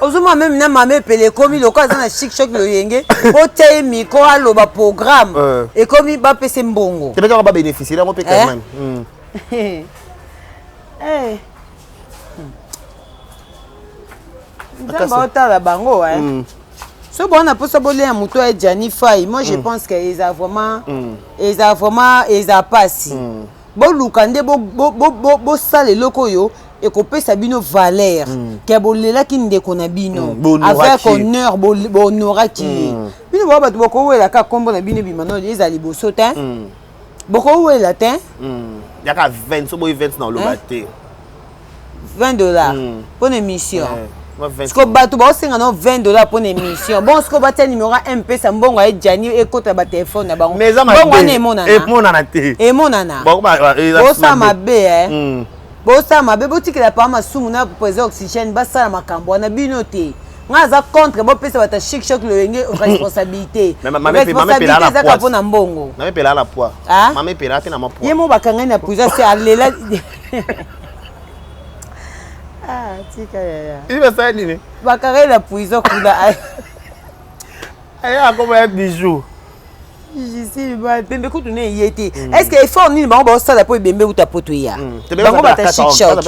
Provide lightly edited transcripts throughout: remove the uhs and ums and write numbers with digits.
Ozomona meme na mama Epele ekomi lokola aza na chic choc loyenge, otia ye micro aloba programme. Ekomi bapesa ye mbongo. Te ba ba bénéficier yango mpe quand même. Eh. Nzambe aotala bango eh. So bona mposa bolia moto ya Gianni Fay, moi je pense que eza vraiment eza vraiment eza pasi. Boluka nde bosala eloko oyo ekopesa bino valeur ke bolelaki ndeko na bino avec honneur, bohonoraki ye. Bino bao bato bokowelaka nkombo na bino ebima no eza liboso te, bokowela te. Yaka 20, so boyi 20 na oloba te. $20 mpona émission. Siko bato baosenga no $20 mpona émission. Bon, siko batia numéro ya Mpesa, mbongo ya Gianni ekota batelefone na bango. Mbongo wana emonana? Emonana te. Emonana. Bosala mabe, bosala mabe. Botikela pa Masumu na président Oxygène basala makambo wana, bino te. Nga aza contre bopesa bato chic choc loyenge responsabilité. Responsabilité ezaka mpona mbongo. Ye mo bakangani na prison se alela. Ah, tika yaya. Ibasala nini? Bakangani na prison kuna. Aya akoma ya bijou. Jusile bembe kutu ne ye te. Est ce que effort nini bango baosala mpo ebembe uta poto ya bango bata chic choc?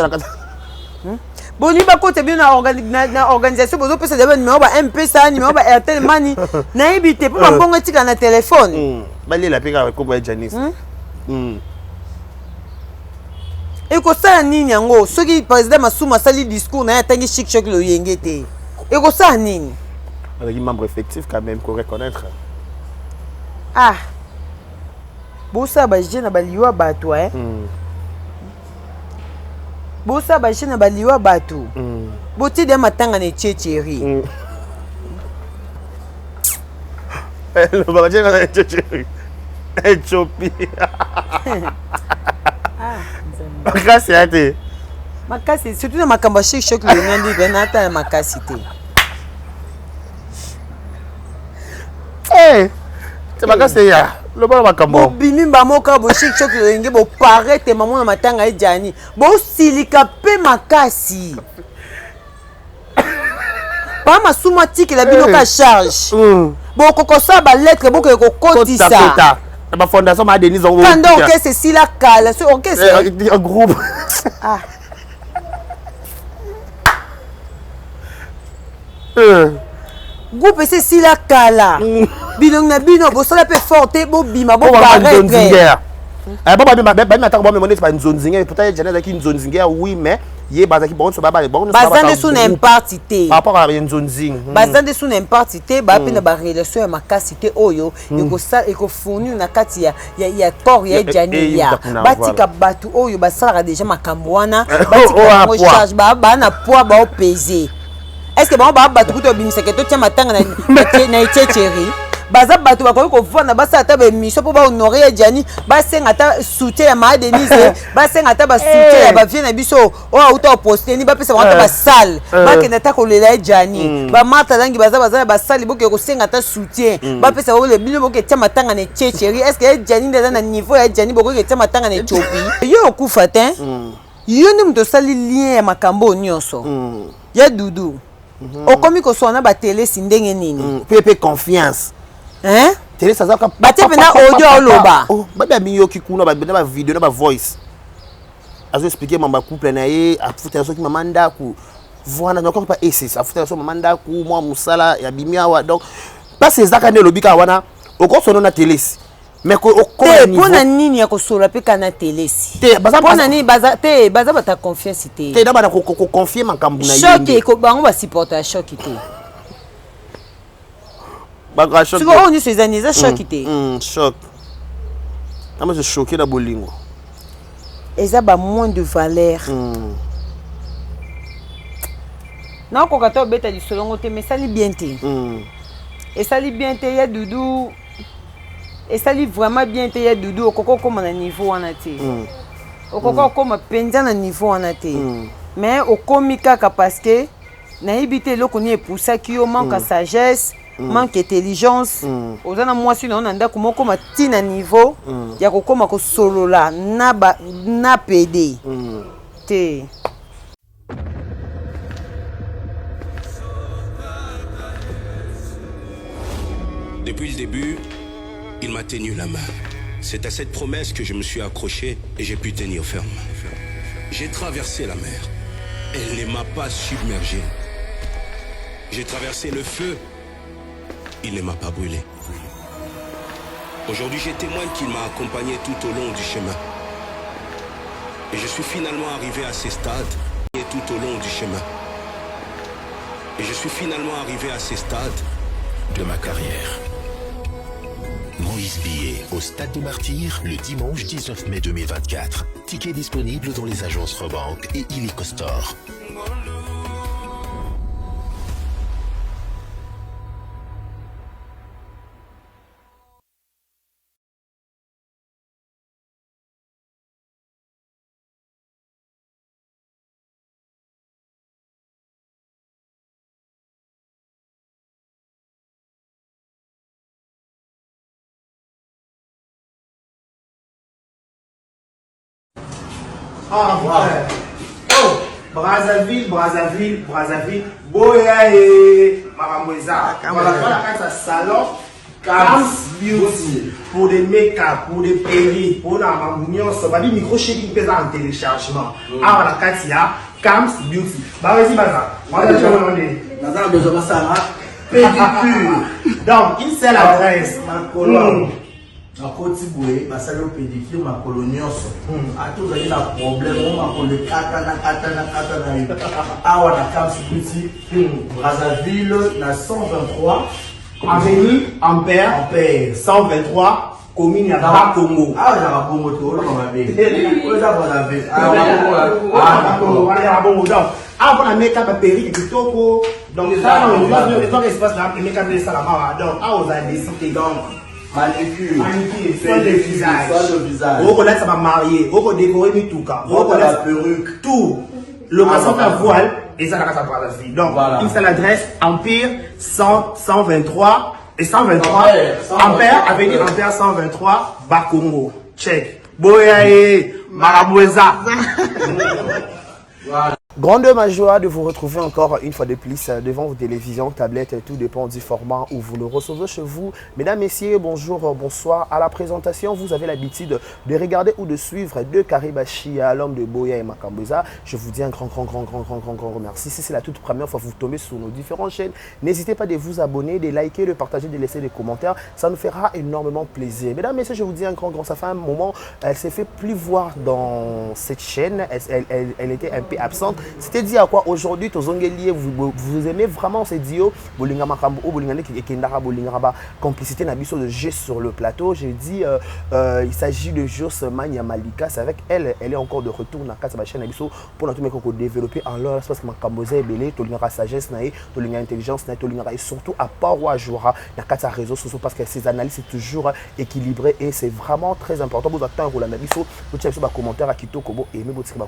Boni bakota bino na organisation, bozopesa deja banumero ba Mpesa, numero ba Airtel Money, nayebi te, mpo bambongo etikala na telefone. Balela mpe kaka kombo ya Janis. Ekosala nini yango soki président Masumu asali discours na ye, atangi chic choc loyenge te, ekosala nini? Azalaki membre effectif quand même, ko reconnaître. Ah, bosala bajeu na baliwa bato, eh? Bosala bajeu na baliwa bato. Botie deya matanga na etietieri. Lobaka na etietieri, Ethiopie. Makasi ya te. Makasi, surtout na makambo ya chic choc loyenge ndi mpe nata ya makasi te. Te, makasi ya loba na makambo. Bobimi bamoka bo chic choc loyenge, boparete mamo na matanga ye Gianni, bosilika mpe makasi. Pa Masumu atikela bino ka charge, bokokosala balettre, bokeke kokotisa na bafondation ma Denise. Kanda orchestre esila kala, so orchestre groupe. Ah. Groupe esi esila kala. Bilongi na bino bosala mpe fort te, bobima boparetre. Bami atako bamemo neti banzonzinge, pourtant ye Gianni azalaki nzonzinge ya oui, mais ye bazalaki bango nyonso. Baza nde su na impact te. Par rapport à nzonzing. Baza nde su na impact te, baa mpe na barelation ya makasi te oyo ekofournir na kati ya corps ya Gianni. Ya batika bato oyo basalaka déjà makambo wana, batika yango charge, baa na poids baopese. Est ce que bango baa bato kutu babimisaka totia matanga na etiecheri? Baza bato bakoki kovanda, basala ata baémission mpo bahonore ya Gianni, basenga ata soutien ya maa Denise, basenga ata basoutien ya bavie na biso oyo auta oposte ni, bapesa bango ata basale, bakende ata kolela ye Gianni. Bamarta langi baza na basale, bokende kosenga ata soutien, bapesa bango. Bino boke tia matanga na etiecheri, est ce que ye Gianni nde aza na niveau ya Gianni? Bokoki etia matanga na Ethiopie, yo okufa te. Yo nde moto osali lien ya makambo oyo nyonso ya Dudu. Okomi koswana na batelesi ndenge nini? Mpe confiance. Hein? Telesi azaka. Batie mpena audio oloba. Babi amiyoki kuna na bavideo na bavoice, azo expliquer mamba couple na ye, afutela soki mama ndako. Voilà, donc pa esis afutela so mama ndako, mwa mosala ya bimi awa. Donc mpasi ezaka nde elobi kaka wana okosono na telesi, mais te mpona nini ya kosolola mpe kana telesi? Te. Mpona nini baza te, baza bato ya confiance te. Te, na bana koconfie makambo na ye. Choc, bango basupporta ya choc te. Sikoyo oyo nyonso eza nini? Eza choc te. Choc ama se choqué na bolingo. Eza ba moins de valeur. Nakoka te obeta lisolongo te, mais esali bien te. Esali bien te ya Dudu, esali vraiment bien te ya Dudu. Okoki okóma na niveau wana te, okoki okóma mpenza na niveau wana te, mais okomi kaka parce que nayebi te eloko nini epusaki yo, manque ya sagesse, manque intelligence. Oza na mwasi na yo na ndako moko, mati na niveau ya kokóma kosolola na pede te. Depuis le début, il m'a tenu la main. C'est à cette promesse que je me suis accroché et j'ai pu tenir ferme. J'ai traversé la mer. Elle ne m'a pas submergé. J'ai traversé le feu. Il ne m'a pas brûlé. Aujourd'hui, je témoigne qu'il m'a accompagné tout au long du chemin. Et je suis finalement arrivé à ces stades et tout au long du chemin. Et je suis finalement arrivé à ces stades de ma carrière. Moïse Billet au Stade des Martyrs le dimanche 19 mai 2024. Ticket disponible dans les agences Rebank et Illico Store. Ah, ouais. Oh, Brazzaville, Brazzaville, Brazzaville, boya e makambo eza. Voilà, voilà kati ya salon Cams Beauty pour des make-up, pour des perruques, pour na makambo nyonso. Babi micro shaking mpe eza en téléchargement. Awa na kati ya Cams Beauty. Bawezi baza. Wana jona nde. Naza na besoin basala pédicure. Donc, une seule adresse. Makolo. Nakoti boye basali yo pédicure makolo nyonso. Ata ozali na problème o makolo ekatana katana katana yo. Awa na Cams Beauty, Brazzaville na 123 Avenue Ampère, Ampère 123, commune ya Bakongo. Awa ezalaka bongo te, oloba mabe. Oyo eza Brazzaville. Ah, Bakongo, wana ya Bongo. Donc, awa mpona make-up ya perruque kitoko. Donc, ça, non, espace na make-up esalama awa. Donc, awa ozala décité. Donc, manicure, manicure, soin de visage. Soin de visage. Okolatisa bamarie, okodécorer mituka, okola perruque, tout. Location ya voile eza na kati ya Brazzaville. Donc, Voilà. une seule adresse, Empire 100, 123 et 123 Ampère, 123, Ampère, avenue Ampère 123, Bakongo. Check. Boya e makambo eza. Voilà. Grande ma joie de vous retrouver encore une fois de plus devant vos télévisions, tablettes, tout dépend du format où vous le recevez chez vous. Mesdames, Messieurs, bonjour, bonsoir. À la présentation, vous avez l'habitude de regarder ou de suivre deux Karibashia, l'homme de Boya et Makambo eza. Je vous dis un grand, grand, grand, grand, grand, grand, grand merci. Si c'est la toute première fois que vous tombez sur nos différentes chaînes, n'hésitez pas de vous abonner, de liker, de partager, de laisser des commentaires. Ça nous fera énormément plaisir. Mesdames, Messieurs, je vous dis un grand, grand, ça fait un moment, elle s'est fait plus voir dans cette chaîne. Elle était un peu absente. C'était dit à quoi aujourd'hui, tozongeli, vous aimez vraiment ces duos, Bolinga Makambo, Bolinga Kendara, Bolinga Raba, complicité na biso de G sur le plateau. J'ai dit, il s'agit de Jos Mania Malika, c'est avec elle, elle est encore de retour dans la chaîne na biso pour nous mettre développer en l'heure, parce que Makambo eza ebele, tolinga sagesse na ye, tolinga intelligence na ye, tolinga et surtout à part ou à jouera dans quatre réseaux sociaux parce que ses analyses c'est toujours équilibré et c'est vraiment très important. Vous attendez Roland Nabiso, vous tiens sur commentaire à Kito Kobo et vous tirez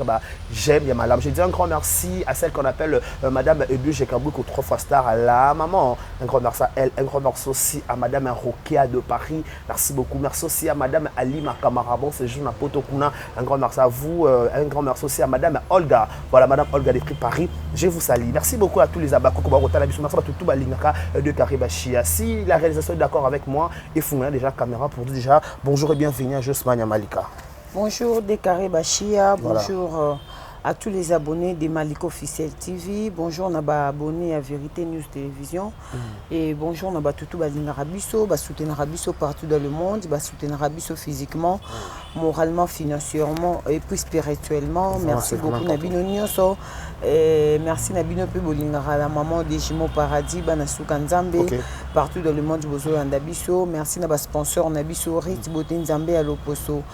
ba j'aime ya madame. Je dis un grand merci à celle qu'on appelle Madame Ebu Jekabouko, 3 fois star, à la maman. Un grand merci à elle, un grand merci aussi à Madame Rokia de Paris. Merci beaucoup. Merci aussi à Madame Alima Kamara. Bon séjour na Poto Kuna. Un grand merci à vous. Un grand merci aussi à Madame Olga. Voilà, Madame Olga de Paris. Je vous salue. Merci beaucoup à tous les abakoko. Merci à tout Balingaka de Karibashia. Si la réalisation est d'accord avec moi, il faut déjà la caméra pour dire déjà bonjour et bienvenue à Josmania Malika. Bonjour Dekaré Bachia, Voilà. Bonjour à tous les abonnés de Malika Officiel TV, bonjour na ba abonnés à Vérité News Télévision et bonjour na ba tutu balinga biso, ba soutenir biso partout dans le monde, ba soutenir biso physiquement, moralement, financièrement et puis spirituellement. Vraiment, Merci c'est vraiment beaucoup na important. bino nyonso. Et merci na bino pe bolingaka la maman des jumeaux paradis bana suka Nzambe partout dans le monde bozolanda biso. Merci na ba sponsor na biso Rit Beauté Nzambe ya Loposo.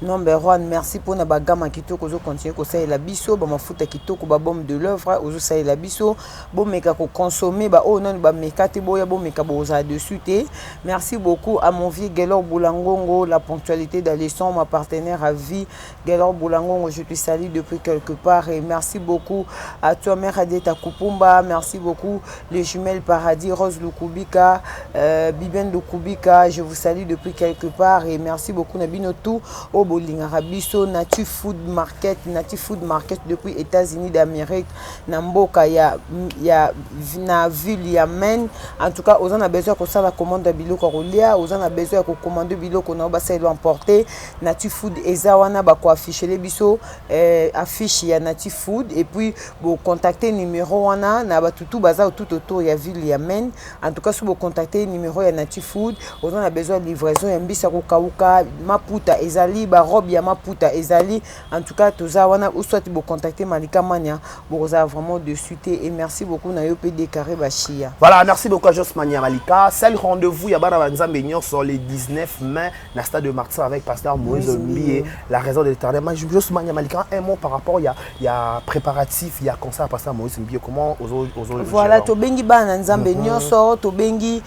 Number one, merci pour na bagama kitoko ozo continuer ko salela biso, ba mafuta kitoko, ba bombe de l'œuvre ozo salela biso, bo meka ko consommer ba oyo nanu ba meka te, boya bo meka boza dessus te. Merci beaucoup à mon vieux Gelor Boulangongo, la ponctualité d'Alesson, ma partenaire à vie. Gelor Boulangongo, je te salue depuis quelque part et merci beaucoup à toi mère Adeta Kupumba, merci beaucoup les jumelles Paradis, Rose Lukubika, Biben Lukubika, je vous salue depuis quelque part et merci beaucoup Nabino tout. Oyo bolingaka biso, Natu Food Market, Natu Food Market depuis États-Unis d'Amérique, na mboka ya na ville ya Maine. En tout cas, oza na besoin ya kosala commande ya biloko ya kolia, oza na besoin ya kocommander biloko na yo basalelo emporter, Natu Food eza wana. Bakoaffichele biso affiche ya Natu Food et puis bocontacte numéro wana na batutu baza tout autour ya ville ya Maine. En tout cas, so bocontacte numéro ya Natu Food, oza na besoin ya livraison ya mbisi ya kokauka, maputa ezali, barobe ya maputa ezali. En tout cas, toza wana, ou soit bocontacte Malika Mania, bokozala vraiment dessus te. Et merci beaucoup na yo mpe Décarré Bashia. Voilà, merci beaucoup à Jos Mania Malika. C'est le rendez-vous ya bana Nzambe nyonso le 19 mai na stade de Martyr avec pasteur Moïse Mbiye, la raison de l'Éternel. Moi, Jos Mania Malika, un mot par rapport il y a préparatif, il y a concert à pasteur Moïse Mbiye. Comment aux Voilà, tobengi bana na Nzambe nyonso, tobengi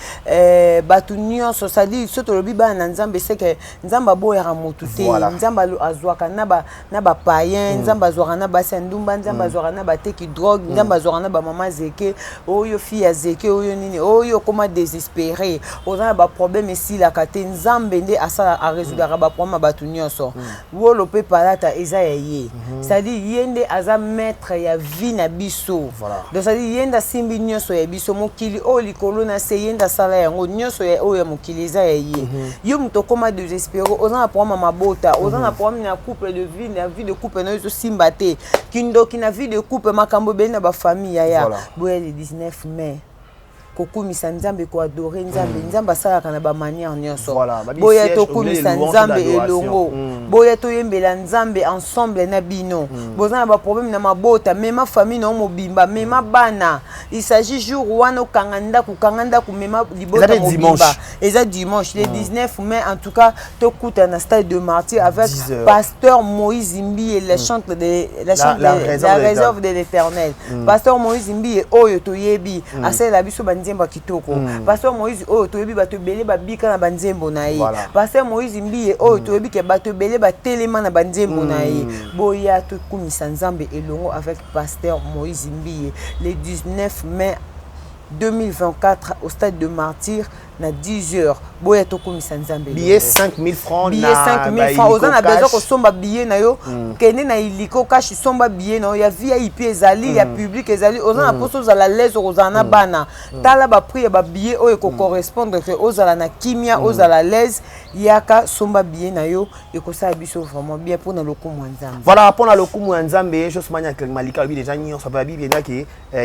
bato nyonso. C'est-à-dire, so tolobi bana na Nzambe, c'est que Nzambe aboyaka motu te. Nzambe azwaka na bapayen, Nzambe azwaka na basi ya ndumba, Nzambe azwaka na bateki drogue, Nzambe azwaka na bamama zeke oyo, fille ya zeke oyo, nini oyo, okoma désespéré, oza na baproblème esilaka te. Nzambe nde asala, arésoudaka baproblème ya bato nyonso. Wolo mpe palata eza ya ye, c'est-à-dire ye nde aza maître ya vie na biso. Donc c'est-à-dire ye nde asimbi nyonso ya biso, mokili oyo, likolo na se, ye nde asala yango nyonso. Oyo ya mokili eza ya ye. Yo moto okóma désespéré, oza na problème ya mabota, oza na problème na couple de vie, na vie de couple na yo ezosimba te, kindoki na vie de couple, makambo ebele na bafamille, yaya, boya le 19 mai kokumisa Nzambe, koadorer Nzambe. Nzambe asalaka na bamanière nyonso. Boya tokumisa Nzambe elongo, boya toyembela Nzambe ensemble na bino. Boza na baproblème na mabota, mema famille na yo mobimba, mema bana. Il s'agit jour wana okanga ndako, okanga ndako, mema libota mobimba. Eza dimanche le 19 mai. En tout cas, tokuta na stade de Martyr avec pasteur Moïse Mbiye, la chante de la, chante la, la, la réserve de l'Éternel. Pasteur Moïse Mbiye oyo toyebi, asalela biso banzembo ya kitoko. Pasteur Moïse oyo toyebi, bato ebele babika na banzembo na ye. Pasteur Moïse Mbiye oyo toyebi ke bato ebele batelema na banzembo na ye. Boya tokumisa Nzambe elongo avec pasteur Moïse Mbiye le 19 mai 2024 au stade de Martyr na 10 heures. Boya tokumisa Nzambe. Billet 5000 francs. Billet 5000 francs. Oza na besoin kosomba billet na yo, kende na Ilico Cash, somba billet na yo. Ya VIP ezali, ya public ezali. Oza na mposa ozala l'aise, okozala na bana, tala baprix ya babillet oyo ekocorrespondre ke ozala na kimia, ozala l'aise. Yaka, somba billet na yo, ekosala biso vraiment bien mpona lokumu ya Nzambe. Voilà, mpona lokumu ya Nzambe. Jos Mania Malika alobi déjà nyonso. Babi mpenza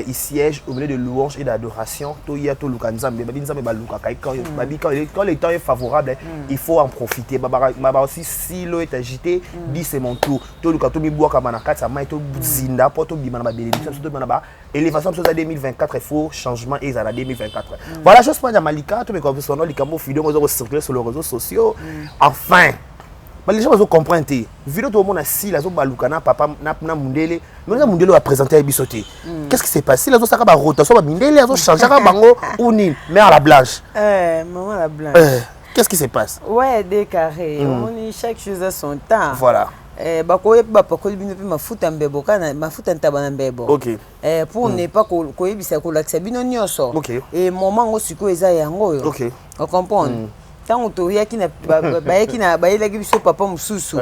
il siège au milieu de louange et d'adoration. Toya toluka Nzambe. Babi Nzambe balukaka babi quand le temps est favorable, il faut en profiter. Baba aussi, si l'eau est agitée, dit c'est mon tour. Toluka tomibwakama na kati ya mai, tozinda mpo tobima na babénédiction biso, tobima na ba élévation biso. Eza 2024, il faut changement ezala na 2024. Voilà, Jos Mania Malika, tomeka bisono likambo video ngo eza kocirculer sur les réseaux sociaux. Enfin, les gens bazocomprendre te. Video tomona Sila azobaluka na papa na mundele, mais eza mundele oyo aprésente ye biso te. Qu'est-ce qui s'est passé? Sila azosaka barotation, bamindele azochangeaka bango ou nini? Mère la blanche. Maman la blanche. Qu'est-ce qui se passe? Ouais, Décarré, omoni, chaque chose a son temps. Bakoya mpe bapakoli bino mpe mafuta mbebo, kana mafuta ntaba na mbebo. Pour ne pas koyebisa, kolakisa bino nyonso. E moment yango sikoyo eza yango oyo. Ocomprendre, ntango toyaki na bayaki na bayelaki biso papa mosusu,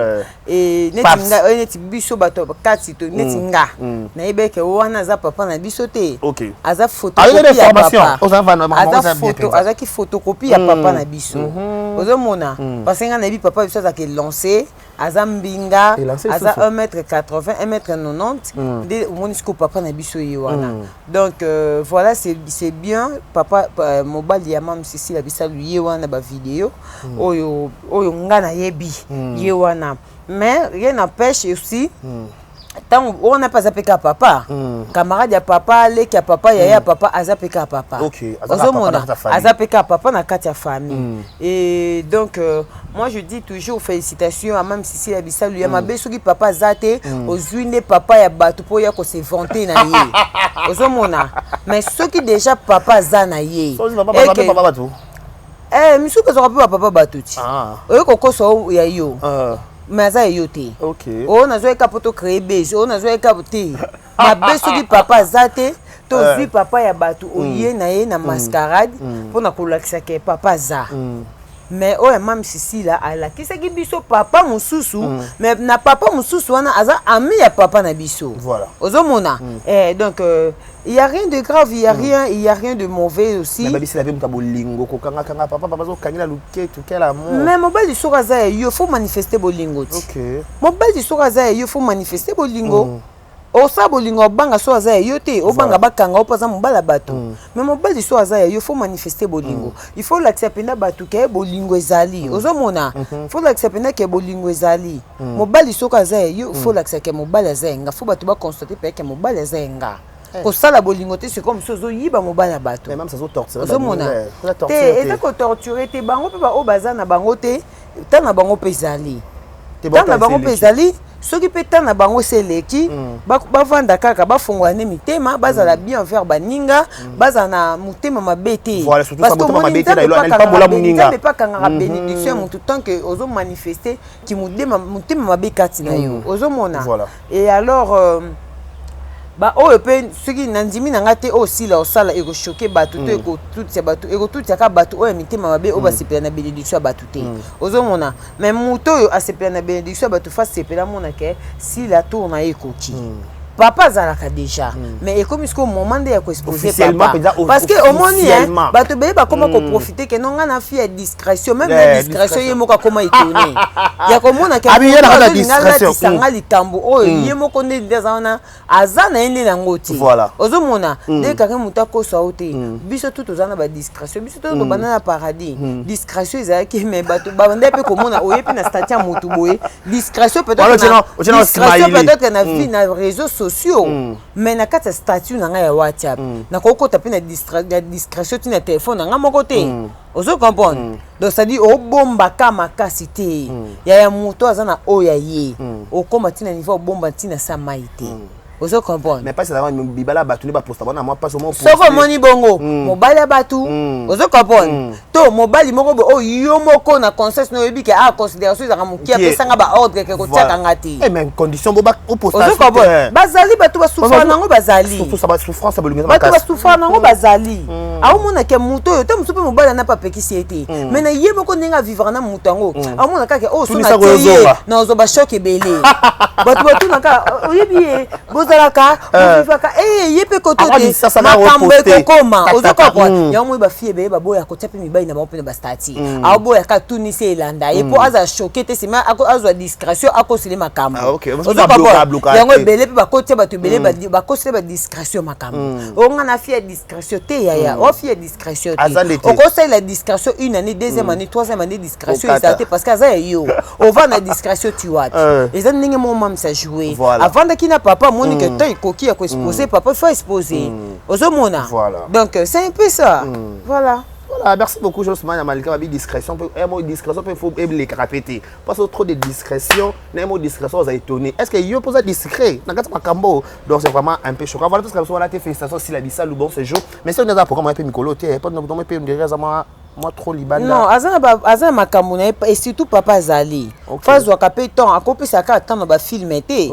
neti nga, neti biso bato kati to neti nga nayebeke wana aza papa na biso te. Aza photocopie ya papa, aza photo, azalaki photocopie ya papa na biso. Ozomona, parce que nga nayebi papa biso azalaka élancé, aza mbinga, aza 1 mètre 80, 1 mètre 90. Nde omoni sikoyo papa na biso ye wana. Donc voilà, c'est bien. Papa mobali ya mame Cécile Bisalu ye wana, bavideo oyo, oyo nga nayebi ye wana. Mais rien n'empêche aussi, ntango wana mpe aza mpe kaka papa, camarade ya papa, leki ya papa, yaya ya papa, aza mpe kaka papa. Ozomona, aza mpe kaka papa na kati ya famille. Et donc moi je dis toujours félicitations à mame Sisi ya Bisalu. Ya mabe soki papa aza te, ozwi nde papa ya bato mpo oya kose vanter na ye. Ozomona, mais soki déjà papa aza na ye, misuku ezwaka mpe bapapa bato ti oyo kokosa ya yo, mais aza ya yo te. Oyo nazwaki mpo tocréer base, oyo nazwaki te. Mabe soki papa aza te, tozwi papa ya bato, oye na ye na mascarade mpona kolakisa ke papa aza. Mais oyo ya Mame Sisila alakisaki biso papa mosusu, mais na papa mosusu wana aza ami ya papa na biso. Ozomona, donc il y a rien de grave, il y a rien, il y a rien de mauvais aussi. Mais babisela mpe moto ya bolingo, kokangakanga papa, papa azokangela luketu, quel amour! Mais mobali soki aza ya yo, faut manifester bolingo ti. Mobali soki aza ya yo, faut manifester bolingo. Osala bolingo, obanga so aza ya yo te, obanga bakanga yo mpo aza mobali ya bato. Mais mobali so aza ya yo, faut manifester bolingo. Il faut olakisa mpenza bato ke bolingo ezali. Ozomona, faut olakisa mpenza ke bolingo ezali. Mobali soki aza ya yo, faut olakisa ke mobali aza ya nga. Faut bato baconstater mpe ke mobali aza ya nga. Kosala bolingo te, c'est comme si ozoyiba mobali ya bato. Mais même ça azotorturer. Ozomona te, eza kotorturer te. Bango mpe baoyo baza na bango te, ntan na bango mpe ezali, ntan na bango mpe ezali. Soki mpe ntan na bango esi eleki, bavanda kaka, bafongola nde mitema, bazala bien envers baninga, bazala na motema mabe te. Voilà, surtout ça, Parce que motema omoni mabe te na elo, Nzambe pambola moninga. Nzambe mpe akangaka bénédiction ya motu tant que ozomanifeste ki motema mabe kati na yo. Ozomona? Et alors baoyo mpe soki nandimi na nga te, oyo osila osala ekochoquer bato to ekotutia bato, ekotutiaka bato oyo ya mitema mabe, oyo basepela na bénédiction ya bato te. Ozomona, mais moto oyo asepela na bénédiction ya bato, fa sepela mona ke sila tour na ye ekoki. Papa azalaka déjà, mais ekomi sikoyo moment nde ya koexposer Officiellement, papa. Mpenza, Parce que omoni, hein, officiellement. Bato ebele bakoma koprofiter ke non, nga na fille ya discrétion. Même na discrétion, discrétion. Ye moko akoma étonné ya komona ke Abi, ye na kati ya azolinga discrétion. alatisa nga likambo oyo ye moko nde nde aza wana, aza na ye nde nango te. Ozomona nde kaka moto akosa yo te. Biso tu toza na badiscrétion, biso to tobanda na paradis, discrétion ezalaki. Mais bato babanda mpe komona oye mpe na statut ya motu boye, discrétion Wana peut-être otie na discrétion smiley. Peut-être na vie na réseaux sociaux, mais na kati ya statut na ngai ya WhatsApp, nakokota mpe na discrétion ntina na telefone na ngai moko te. Ozo comprendre? Donc c'est-à-dire obombaka makasi te ya moto aza na oyo ya ye, okóma ntina niveau obomba ntina sa mai te. Ozo comprendre? Mais mpasi ezalaka bibala bato nde baposta bana mwa mpasi omo. Soki omoni bongo mobali ya bato, ozo comprendre, to mobali moko boye oyo yo moko na conscience na oyebi ke a considération ezalaka mokie, apesanga baordre ke kotiaka nga te. Eh, mais condition bo oposta. Ozo comprendre? Bazali bato basouffra nango, bazali. Surtout ça, souffrance ya bolingo eza bato makasi. Basouffra nango, bazali. Aomona ke moto oyo te, mosu mpe mobali ana mpe apekisi ye te, mais na ye moko ndenge avivre na moto yango, aomona kaka oyo so Tunisa na tie ye kozonga. Nazwa bachoc ebele. Bato batunaka, oyebi ye, bozalaka, bovivaka ye mpe koto Akwa te. lisasa na Makambo reposte. ekokoma. Tak, tak, tak. Ozokomprendre? Yango moi bafille ebele baboya kotia mpe mibali na bango mpe na bastatuts. Aoboyaka, tunisi elanda ye mpo azala choqué te, nsima azwa discrétion, akosele makambo. Ah, ok. Ozo Mosusu comprendre? abloka Yango te. ebele mpe bakotia bato ebele, bakosele badiscrétion makambo. Oyo nga na fille ya discrétion te, yaya, o fille ya discrétion Aza nde te. te. Okosalela discrétion une année, deuxième année, troisième année, discrétion Okata. eza te, parce que aza ya yo, ova na discrétion ti wapi? Eza ndenge moko mamisa joue. Avandaki na papa, amoni ke temps ekoki ya koexposer papa, faut exposer. Ozomona? Donc c'est un peu ça, voilà. Voilà, merci beaucoup, Josman Malika. Babi discrétion, un mot discrétion, il faut les répéter. Parce que trop de discrétion, un mot discrétion, vous a étonné. Est-ce que yo pose discret dans le Makambo? Donc c'est vraiment un peu choquant. Voilà tout ce que vous avez. Félicitations si la Bissal ou bon séjour. Mais si on est là, pourquoi moi un peu Mikolo, pas de peu derrière moi moi trop libanda. Non, aza na makambo na ye, et surtout papa azali. Faut azwaka mpe temps, akopesaka temps na bafilm te.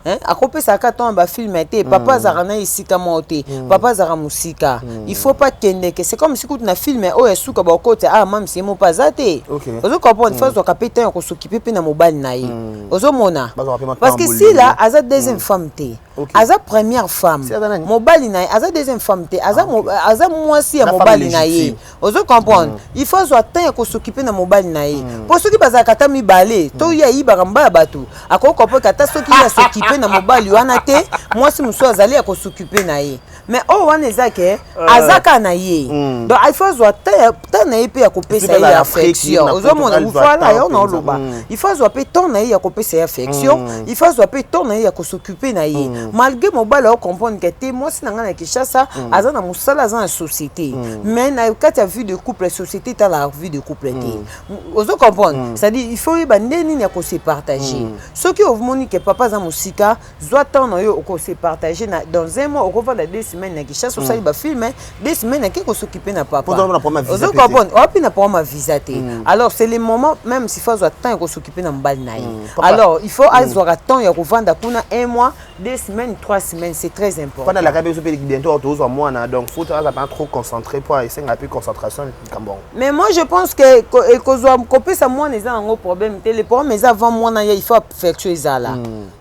Hein? Akopesaka temps na bafilm te. Papa azalaka na esika moko te, papa azalaka mosika. Il faut pas kendeke, c'est comme si kutu na film oyo esuka bakota, ah, mamisi ye mo mpe aza te. Ozo comprendre? Faut azwaka mpe temps ya kos'occuper mpe na mobali na ye. Ozomona? Bazwaka mpe Parce que makambo sila aza deuxième femme te, aza première femme. Si aza nani? Mobali na ye aza deuxième femme te, aza, aza mwasi ya Na femme mobali na ye. légitime. Ozo comprendre? Il faut azwa temps ya kos'occuper na mobali na ye, mpo soki bazalaka ata mibale to ye ayibaka mobali ya bato, akoki comprendre ata soki ye as'occuper na mobali wana te, mwasi mosusu azali ya kos'occuper na ye. Mais oyo wana eza ke aza kaka na ye. Donc il faut azwa temps na ye mpe ya kopesa ye affection. Ozomona? Voilà, yo na oloba, il faut azwa mpe temps na ye ya kopesa ye affection, il faut azwa mpe temps na ye ya kos'occuper na ye, malgré mobali aocomprendre ke te, mwasi na ngai na Kinshasa aza na mosala, aza na société. Mais na kati ya vie de couple, société etalaka vie de couple te. Ozo comprendre? C'est-à-dire il faut oyeba nde nini ya kose partager. Soki omoni ke papa aza mosika, zwa temps na yo okose partager. Na dans un mois okovanda 2 semaines. semaines na Kinshasa, osali bafilm 2 semaines, ake kos'occuper na papa. Po toza na problème ya visa Ozo pe te. comprendre, oapi na problème ya visa te. Alors c'est le moment même s'il faut azwa temps ya kos'occuper na mobali na ye. Papa. Alors il faut azwaka temps ya kovanda kuna un mois, 2 semaines, 3 semaines, c'est très important. Mpona alaka biso mpe bientôt tozwa mwana, donc faut aza pas trop concentré po esenga mpe concentration likambo yango. Mais moi, je pense que kozwa kopesa mwana eza nango problème te. Le problème eza avant mwana ye, il faut affection ezala,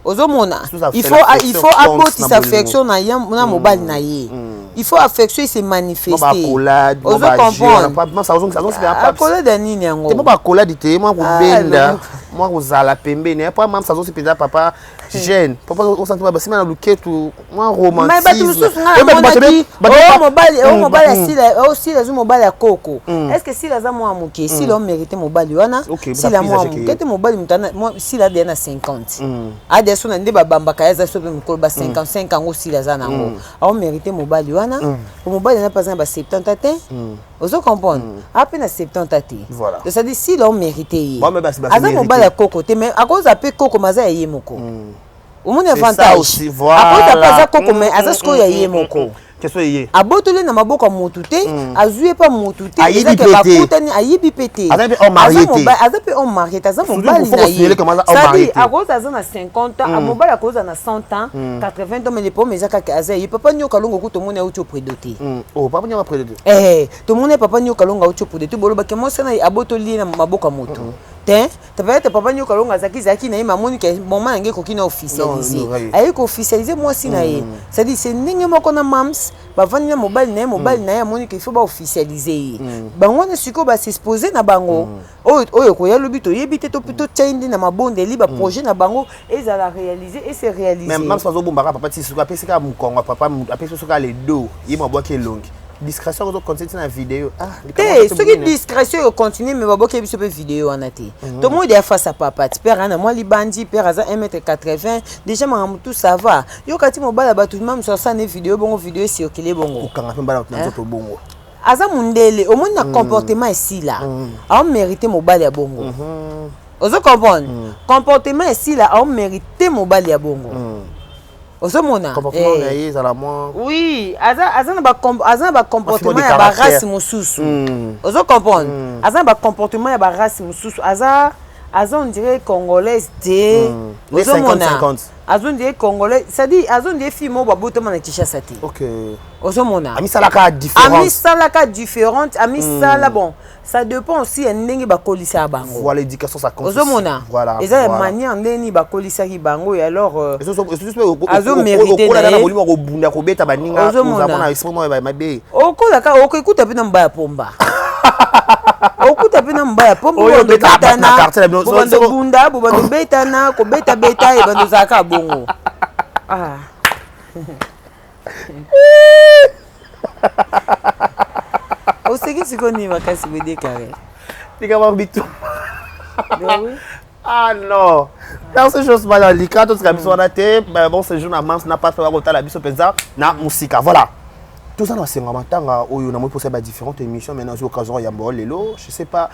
ozomona. Surtout Il ça faut fait il faut l'affection abotisa na bolingo. Affection na ye na mobali na ye, il faut affection ese manifeste. Bakolade. Ozo comprendre? Akolade. Akolade ya nini yango? Te, mwa bakolade te, mwa kobenda. Ah, mwa kozala pembeni po mamsa azosi mpenza papa jeune, papa osanti basima na luketu, mwa Mais bato mosusu nga romantisme. namonaki o mobali, o mobali asila, o sila azwi mobali ya koko. Est ce que sila aza mwana moke? Sila omérite mobali wana? Sila mwana moke te. Mobali moto sila adeya na 50, adeya so na nde babambaka ye, aza so mpe mokolo ba 55 yango. Sila aza nango, aomérite mobali wana. Po mobali wana mpe aza na ba 70 te, ozo comprendre, ape na 70 te. Voilà. C'est-à-dire sila omérite ye. Bon, mais basi Aza mérite. mobali ya koko te, mais akozala mpe koko, mais aza ya ye moko. Omoni C'est ça avantage? aussi, voilà. Akozala mpe aza koko, mais aza sikoyo ya ye moko. Question eye. Abotoli na maboko ya motu te, azwi ye mpa motu te. Ayibi Ezake pe te. bakutani, ayibi mpe te. Aza mpe homme marié Aza te. Aza mpe homme marié te, aza Surtout, mobali faut na ye. considérer comme aza homme marié C'est-à-dire te. akozala aza na 50 ans, mobali akozala na 100 ans, 80 ans, mais le problème eza kaka aza ye. Papa Nyoka Longo ku tomoni auti opredo te. Oh, papa nyama prédo. Eh, tomoni papa Nyoka Longo auti opredo te. Bolobaki mwasi na ye abotoli ye na maboko ya motu te. Peut-être papa Nyoka Longo azalaki zalaki na ye, mamoni ke moma na ngai ekoki na officialiser. Non, non, Aye koofficialiser mwasi na ye. C'est-à-dire c'est ndenge moko na mams, bavandi na mobali na ye, mobali na ye amoni ke il faut baofficialiser ye. Bango wana sikoyo bas'expose na bango. Oyo oyo koya lobi toyebi te. Totia ye nde na mabondeli, baprojet na bango ezala réalisé et se réaliser. Mais mamsa azobombaka papa ti soki apesi kaka mokongo ya papa, apesi soki ale dos, ye mabwaki elongi, discrétion ozocontinue ti na video. Ah, likambo Te. te. Soki Monene. Discrétion ekontinue, mais baboki biso mpe video wana te. Tomoni deya face à papa ti père ana mwa libandi, père aza 1 mètre 80 déjà, makambo tout ça va. Yoka ti mobali ya bato mamosu asala ne video bongo, video ecircule bongo. Kokanga mpe mbala na nzoto bongo. Aza mondele, omoni na comportement esila, aomérite mobali ya bongo. Ozo comprendre? Comportement esila, aomérite mobali ya bongo, ozomona? Comportement na ye ezala mwa Oui, aza na bacomportement de ya caractère. barace mosusu. Ozo comprendre? Aza na bacomportement ya barace mosusu, aza on dirait congolaise te. Les Ozomona? 50-50. Aza on dirait congolais, c'est-à-dire aza on dirait fille moko babotama na Kinshasa te. Ozomona? Amisalaka différence. Amisalaka différente, amisala. Bon, ça dépend aussi ya ndenge bakolisaka bango. Voilà, l'éducation, ça compte. Ozomona? Voilà. Eza ya manière ndenge nini bakolisaki bango. Et alors azomérite azomérite na ye. Molimo kobunda, kobeta baninga. Ozomona. Ozamona esprit moko mabe. Okolaka, okokuta mpe na mobali ya pomba, okuta mpe na mobali ya pomba. Oyo obeta bato na quartier na bino. Bobando bunda, bobando betana, kobetabeta, ebando ozalaka bongo. Ah. Oseki sikoyo nini makasi bodekare? Likambo bitu. Ben oui. Ah non, merci Josman na lika totika biso wana te. Bon séjour na mams na papa bakotala biso mpenza na mosika. Voilà, toza na senga matanga oyo namoi mposa ba différentes émissions, mais nazwi occasion ya yambo lelo. Je sais pas,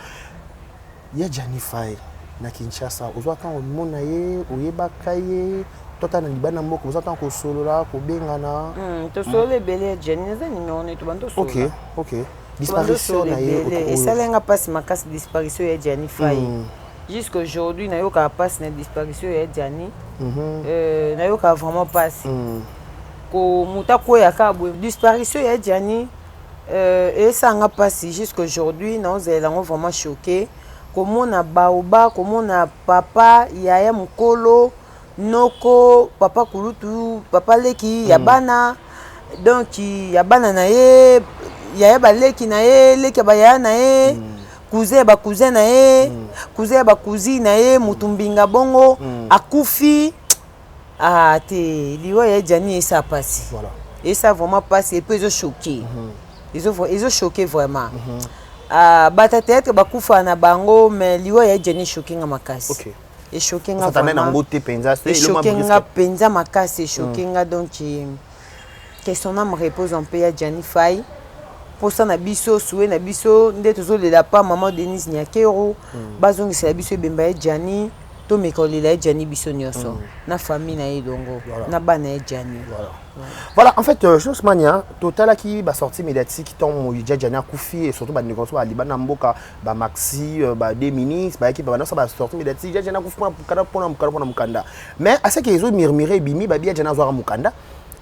ya Gianni Fay na Kinshasa, ozwa ntango omona ye, oyebaka ye to ata na libanda mboka, ozwa ntango kosolola, kobengana? Tosolola ebele ya Gianni, eza nimero ne tobanda. Ok, disparition na ye. Esalenga mpasi makasi, disparition ya Gianni Fay. Jusqu'aujourd'hui nayokaka mpasi na disparition ya Gianni. Nayokaka vraiment mpasi ko moto akweyaka boye. Disparition ya Gianni esanga mpasi jusqu'aujourd'hui, naozalela yango vraiment choqué komona baoba, komona papa, yaya mokolo, noko, papa kulutu, papa leki ya bana, donc ya bana na ye, yaya, baleki na ye, leki ya bayaya na ye, cousin ya bacousin na ye, cousin ya bacousine na ye, motu mbinga bongo akufi. Ah te, liwa ya Gianni esa pasi. Esa vraiment pasi et puis ezochoquer, ezochoquer vraiment. Ah, bato ya théâtre bakufa na bango, mais liwa ya Gianni echoquer nga makasi. Echoquer nga. Osatana nango te mpenza. Echoquer nga mpenza makasi, echoquer nga. Donc que son âme repose en paix ya Gianni Fay. Mposa na biso, souhait na biso nde tozolela pa mama Denise Nyakero, bazongisela biso ebemba ya Gianni. Tomeka kolela ye Gianni biso nyonso na famille na ye elongo na bana ye Gianni. Voilà. Voilà, en fait, Jos Mania, totalaki ba sortie médiatique tant ya Gianni akufi et surtout ba ndeko ba libanda mboka ba maxi ba des ministres ba équipe ba ba sortie médiatique ya Gianni akufi pona mukanda pona mukanda pona mukanda. Mais à ce que ezo murmurer bimi ba bien Gianni azwaka mukanda.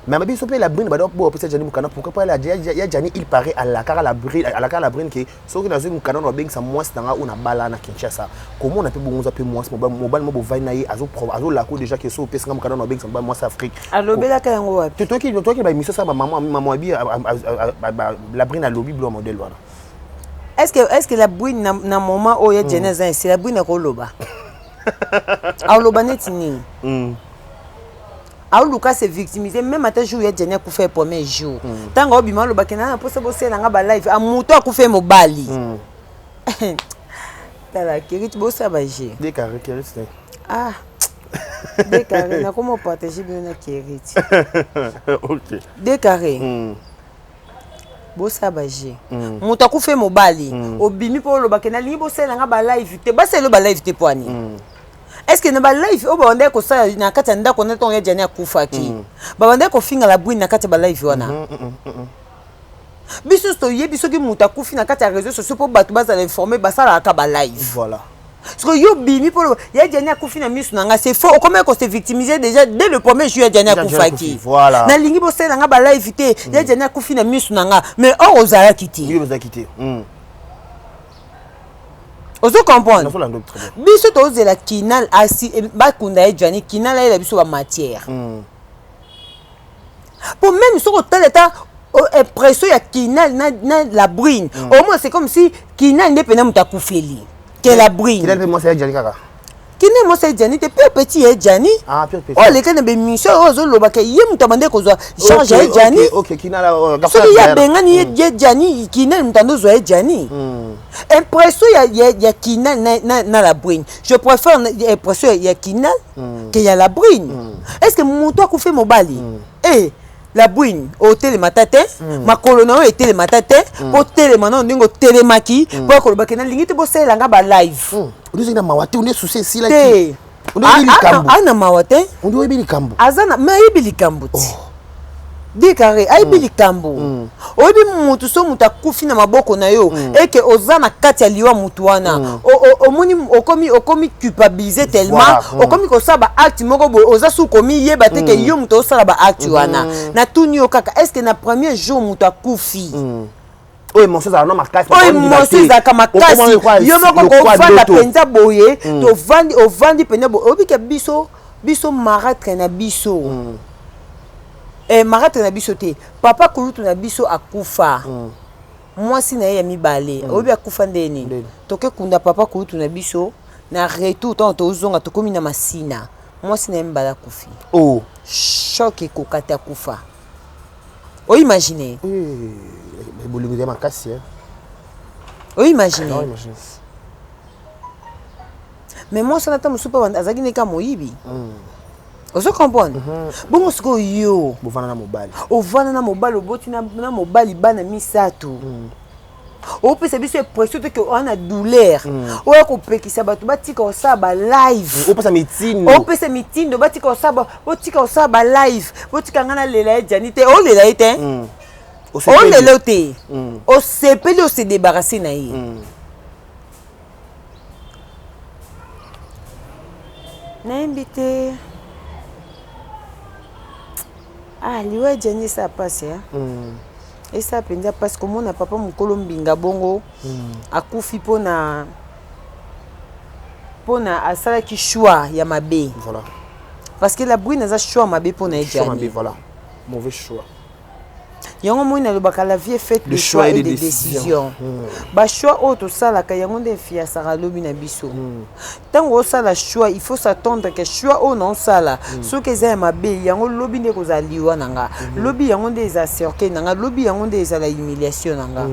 Mais ba biso pe la brune ba do bo pesa Gianni mukanda pourquoi pas la ya Gianni il paraît à la cara la brune à la cara la brune que soki nazwi mukanda na bengisa mwasi na nga oyo na bala na Kinshasa komona pe bongo za pe mwasi mobali mo bovai na ye azo azo lako déjà que so opesa nga mukanda na bengisa mobali mwasi Afrique. Alobelaka yango wapi? Totoki ba émission ça ba maman maman abi la brune alobi bilo modèle wana. Est-ce que la brune na moment oyo ya Gianni aza esi la brune akoloba? Aloba neti nini? Aoluka se victimiser même ata jour ya Gianni akufa ye premier jour. Ntango aobima alobaki na mposa bosala nga ba live, amoto akufa ye mobali. Tala Kerit bosala ba jeu. Deux carré Kerit te. Ah. Deux carré nakoma partager bino na Kerit. OK. Deux carré. Bosala ba jeu. Moto akufa ye mobali. Obimi mpo olobaki nalingi bosala nga ba live te. Basala ba live te po ani? Est-ce que na ba live oyo babandaki kosala na kati ya ndako na ntongo ya Gianni akufaki, babandaki kofinga la brune na kati ya ba live wana? Biso toyebi soki moto akufi na kati ya réseaux sociaux mpo bato bazala informé, basalaka ba live. Voilà. Parce que yo bimi mpo ya Gianni akufi na miso na nga, c'est faux. Okomaki ko se victimiser déjà dès le premier jour ya Gianni akufaki. Voilà. Nalingi bosala nga ba live te, ya Gianni akufi na miso na nga, mais or ozalaki te. Yo ozalaki te. Ozo comprendre? Biso tozela kinal asi bakunda ye Gianni, kinal ayela biso ba matière. Po même soki otala ata impression ya kinal na la brune, au moins c'est comme si kinal nde pena moto akufeli ke la brune. Kinal pe mwasi ya Gianni kaka. Kinal mwasi ya Gianni te, pure petit ya Gianni. Ah, pure petit. Oyo aleka na bémission oyo azoloba ke ye moto abandaki kozwa charge ya Gianni. OK, kinal soki ye abengani ye Gianni, kinal moto andozwa ye Gianni. Impression ya kinal na la brune, je préfère impression ya kinal que ya la brune. Est-ce que moto akufi mobali, eh la brune otelema ta te, makolo na yo etelema ta te, mpo telema na ndenge otelemaki mpo akolobaki nalingi te bosalela nga ba live. Ondi na mawa te, ondi susi esilaki te. Ana mawa te. Ondi oyebi likambo. Aza na mais ayebi likambo te. Décarré ayebi likambo. Oyebi mutu so mutu akufi na maboko na yo eke oza na kati ya liwa mutu wana, omoni okomi culpabiliser tellement okomi kosala ba acte moko boye oza su komi yeba te ke yo mutu osala ba acte wana. Natuni yo kaka, est ce que na premier jour mutu akufi, oyo émotion ezalaka no makasi, oyo émotion ezalaka makasi, yo moko kovanda mpenza boye, tovandi ovandi mpenza boye, oyebi ke biso marâtre na biso, marâtre na biso te, papa kulutu na biso akufa, mwasi na ye ya mibale, oyebi akufa ndeni? Toke kunda papa kulutu na biso, na retour ntango tozonga tokomi na Masina, mwasi na ye mibale akufi. Oh. Choc ekoka te, akufa. Oimagine? Bolingo eza makasi. Oimagine? Mais mwasi wana ata mosusu mpe azalaki neka moyibi. Ozo comprendre? Bongo sikoyo yo bovanda na mobali, ovanda na mobali, oboti na mobali bana misato, opesa biso impression te ke oza na douleur oya kopekisa bato batika kosala ba live? Opesa mitindo. Opesa mitindo batika kosala, botika kosala ba live, botika ngai nalela ye Gianni te. Olela ye te, olela yo te, osepeli ose débarrasse na ye. Nayembi te. Ah, liwa ya Gianni esala mpasi, esala mpenza mpasi komona papa mokolo mbinga bongo akufi mpona asalaki choix ya mabe. Voilà. Parce que la brune aza choix mabe mpona ye Gianni. Voilà, mauvais choix. Yango moi nalobaka, la vie est faite de choix et de décisions. Bachoix oyo tosalaka, yango nde efiasaka lobi na biso. Ntango osala choix, il faut s'attendre que choix oyo naosala, soki eza ya mabe, yango lobi nde kozala liwa na nga, lobi yango nde ezala cercueil na nga, lobi yango nde ezala humiliation na nga.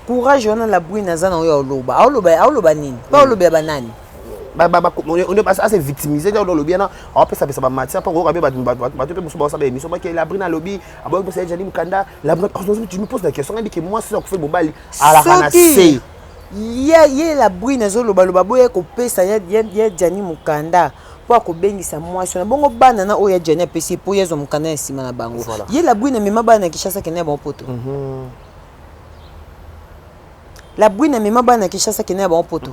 Courage wana la brune aza na oyo aoloba, aoloba, aoloba nini? Mpo aolobela banani? Ase victimiser nde olobi wana, awapesapesa bamatière mpo koyoka mpe bato mpe mosusu baosala baémission bake la brune alobi aboyi kopesa ye Gianni mokanda. La brune, tu me poses la question, ngai ke mwasi akufi mobali alaka na se. Ye la brune azolobaloba boye kopesa ya Gianni mokanda mpo akobengisa mwasi wana, bongo bana na oyo ya Gianni apesi ye mpo ye azwa mokanda ya nsima na bango. Ye la brune amema bana na Kinshasa, akende na bango poto. La brune amema bana na Kinshasa, akende na bango poto.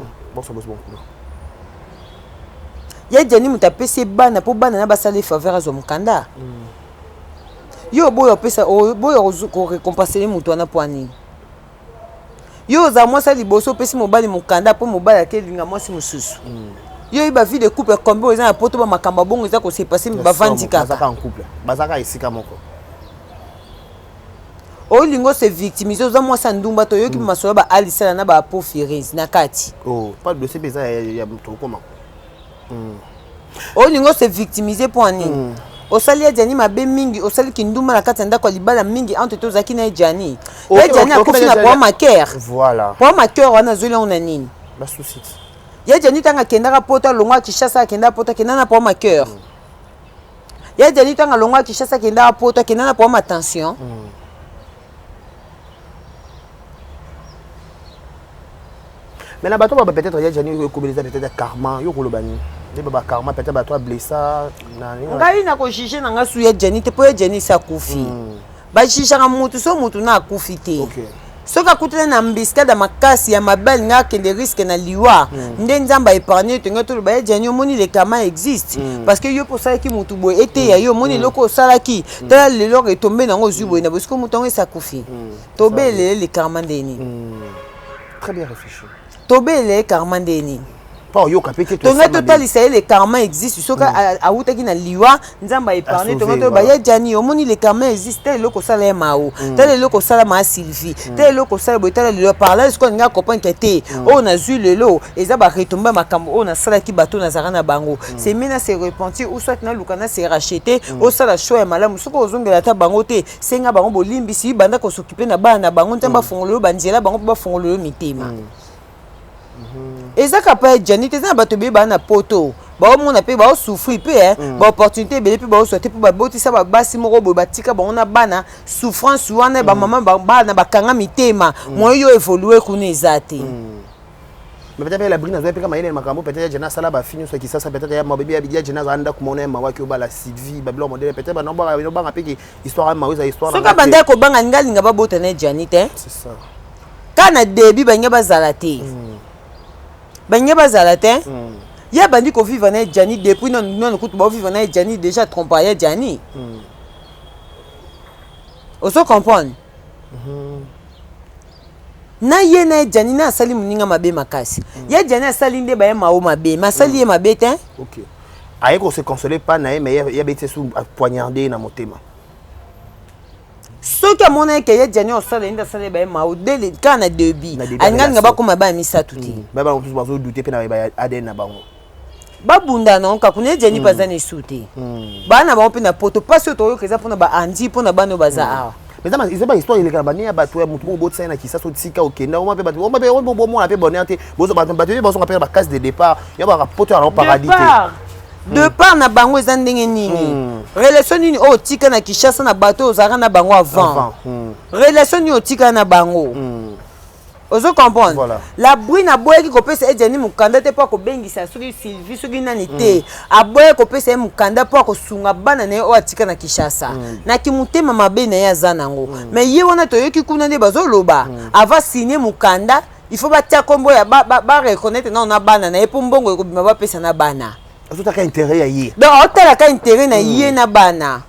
Ya Gianni moto apesi ye bana mpo bana na basala ye faveur azwa mokanda. Yo oboya opesa, oboya korécompenser ye moto wana mpo anini? Yo ozala mwasi ya liboso opesi mobali mokanda mpo mobali akelinga mwasi mosusu. Yo oyeba vie de couple combien eza na poto, bamakambo ya bongo eza kose passer, bavandi kaka. Bazaka en couple, bazaka esika moko. Olingi ose victimiser, oza mwasi ya ndumba. Toyoki masolo ba alisala na baapofirise na kati. Oh, pas dossier mpe eza ya moto okoma. Olingi ose victimiser mpo ya nini? Osali ya Gianni mabe mingi, osali kindumba na kati ya ndako ya libala mingi entre te ozalaki na ye Gianni. Ye Gianni akufi na problème ya cœur. Problème ya cœur wana azweli yango na nini? Basusi. Ye Gianni ntango akendaka poto, alongwa Kinshasa, akendaka poto, akenda na problème ya cœur. Ye Gianni ntango alongwa Kinshasa, akendaka poto, akenda na problème ya tension. Mais na bato baba peut-être ya Gianni ekobeleza peut-être karma, yo koloba nini nde ba karma peut-être bato ablessa na ngai na kojuger na ngai su ya Gianni te, mpo ya Gianni esi akufi. Bajugeaka mutu so mutu na akufi te. Soki akutani na embuscade ya makasi ya mabe, alingi akende risque na liwa, nde Nzambe aépargne. Tongai toloba ya Gianni, omoni le karma existe, parce que yo mpo osalaki mutu boye, eteya yo, omoni eloko osalaki, tala lelo retombe nango ozwi boye na boye. Soki mutu yango esi akufi, tobelele le karma ndeni. Très bien réfléchi. Tobelele karma ndeni. Mpo oyoka mpe te. Tongai totalisa ye le karma existe. Soki awutaki na liwa, Nzambe aépargne, tongai toyeba ye Gianni, omoni le karma existe, tala eloko osala ye mao, tala eloko osala maa Sylvie, tala eloko osala boye, tala lelo. Par là sikoyo alingi acomprendre ke te, oyo nazwi lelo eza baretombées ya makambo oyo nasalaki bato nazalaka na bango. C'est mieux na se repentir ou soit naluka na se racheter. Osala choix ya malamu. Soki ozongela ata bango te, senga bango bolimbisi, banda kos'occuper na bana na bango. Nzambe afongola yo banzela, bango mpe bafongola yo mitema. Eza kapa ya Gianni te, eza na bato ebele baa na poto, baomona mpe baosouffrir mpe baopportunité ebele mpe baozwa te, mpo babotisa babasi moko boye, batika bango na bana souffrance wana. Bamama, bana bakanga mitema, moyen yo évolue kuna eza te. Mais peut-être la brine azwa mpe kama yele makambo, peut-être ya Gianni asala bafi nyonso ya Kisasa, peut-être ya mabebi ya Gianni azala ndako mona ya mawaki obala Sylvie, babiloko modele, peut-être banobanga mpe ke histoire ya mawa eza histoire. Soki abandaki kobanga, alingi alinga babota na ye Gianni te. C'est ça. Ka na début balingi bazala te, balingi bazala te. Ye abandi kovivre na ye Gianni depuis nano kutu baovivre na ye Gianni, déjà trompa ye Gianni. Ozo comprendre na ye na ye Gianni na asali moninga mabe makasi. Ye Gianni asali nde baye mao mabe, ma asali ye mabe te. Ok, aye kose consoler pa na ye, mais ye abeti su poignardé na motema. Soki amonaki ke ye Gianni osala ye nde asala ye baye mao kaka na début, alingi alinga bakóma bana misato te. Ba mosusu bazodouter mpe na ba ADN na bango. Babunda na kaka kuna. Ye Gianni mpe aza na esu te, bana na bango mpe na poto. Mpasi oyo toyoka eza mpona baandi, mpona bana oyo baza awa. Mais eza bahistoire eleka na bane ya bato ya motu moko botisa ye na Kisasa, otika okenda oma mpe bato oma mpe bomona mpe bonheur te. Bato mpe bazonga mpe na bacase de départ ya baka poto ya nango paradis te. Départ na bango eza ndenge nini? Relation nini oyo otika na Kinshasa na bato oyo ozalaka na bango avant? Relation nini otika na bango? Ozo comprendre? Voilà. La brune aboyaki kopesa ye Gianni mokanda te mpo akobengisa soki Sylvie soki nani te. Aboyaki kopesa ye mokanda mpo akosunga bana na ye oyo atika na Kinshasa. Na kimotema mabe na ye aza nango, mais ye wana toyoki kuna nde bazoloba, avant signe mokanda, il faut batia nkombo ya bareconnaître nano na bana na ye, mpo mbongo ekobima bapesa na bana. Azotaka intérêt ya ye. Donc aotalaka intérêt na ye na bana.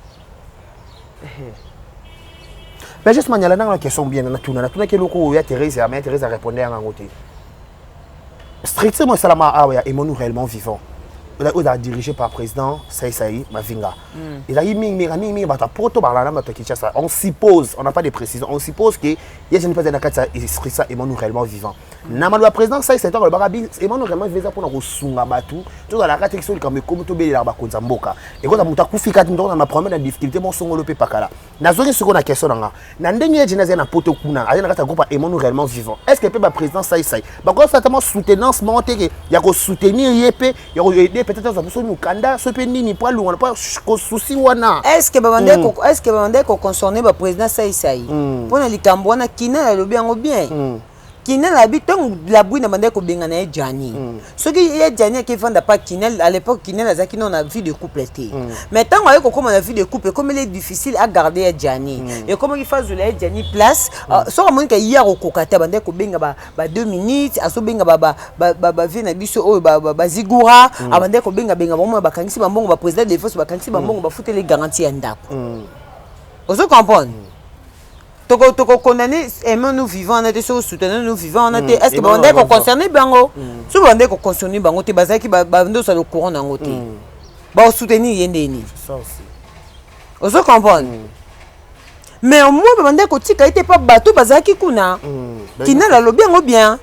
Mais juste manyala nanga na question bien natuna, natunaki eloko oyo ya Thérèse, mais Thérèse arépondre yango te. Structure mo esalama awa ya Emonu réellement vivant, oyo ezala dirigé par président Saisai Mavinga, ezalaki mingimingi mingimingi bato ya poto balala na bato ya Kinshasa. On suppose, on n'a pas de précision, on suppose que ye jeni mpe azali na kati ya structure Emonu réellement vivant. Na maloba ya président Saisai, ntango alobaka Emanu réellement vivant, eza mpona kosunga bato. Tozalaka te soki likambo ekomi, tobelelaka bakonzi ya mboka. Ekoza moto akufi kati, moto na problème na difficulté mosongolo mpe pakala. Nazongi sikoyo na question na nga: na ndenge ye jeni azali na poto kuna, azali na kati ya groupe ya Emonu réellement vivant, est ce que mpe baprésident Saisai bakosala ata mwa soutenance moko te ke ya kosoutenir ye mpe ya koaider, peut-être azwa biso mokanda so mpe nini mpo alongwana mpo kosusi wana? Est ce que babandaki koconcerner baprésident Saisai mpona likambo wana? Kina alobi yango bien. Kinel abi ntango Labrune abandaki kobengana ye Gianni, soki ye Gianni akevanda pa Kinel, à l'époque Kinel azalaki no na vie de couple te, mais ntango aye kokóma na vie de couple, ekomeli difficile agarde ye Gianni, ekomaki fazula ye Gianni place. Soki amoni ka ye akokoka te, abandaki kobenga ba 2 minutes, azobenga bavie na biso oyo bazigura, abandaki kobengabenga bango, bakangisi bambongo, baprésident de force bakangisi bambongo, bafuteli garantie ya ndako. Ozo comprendre? Tokokondamne aimons nous vivant wana te, soki soutenons nous vivant wana te, est ce que babandaki koconcerne bango? Soki babandaki koconcerne bango te, bazalaki bandi osala courant nango te, baosoutenir ye ndeni? Ozo comprendre? Mais au moins babandaki kotika ye te mpa bato bazalaki kuna. Kinal alobi yango bien,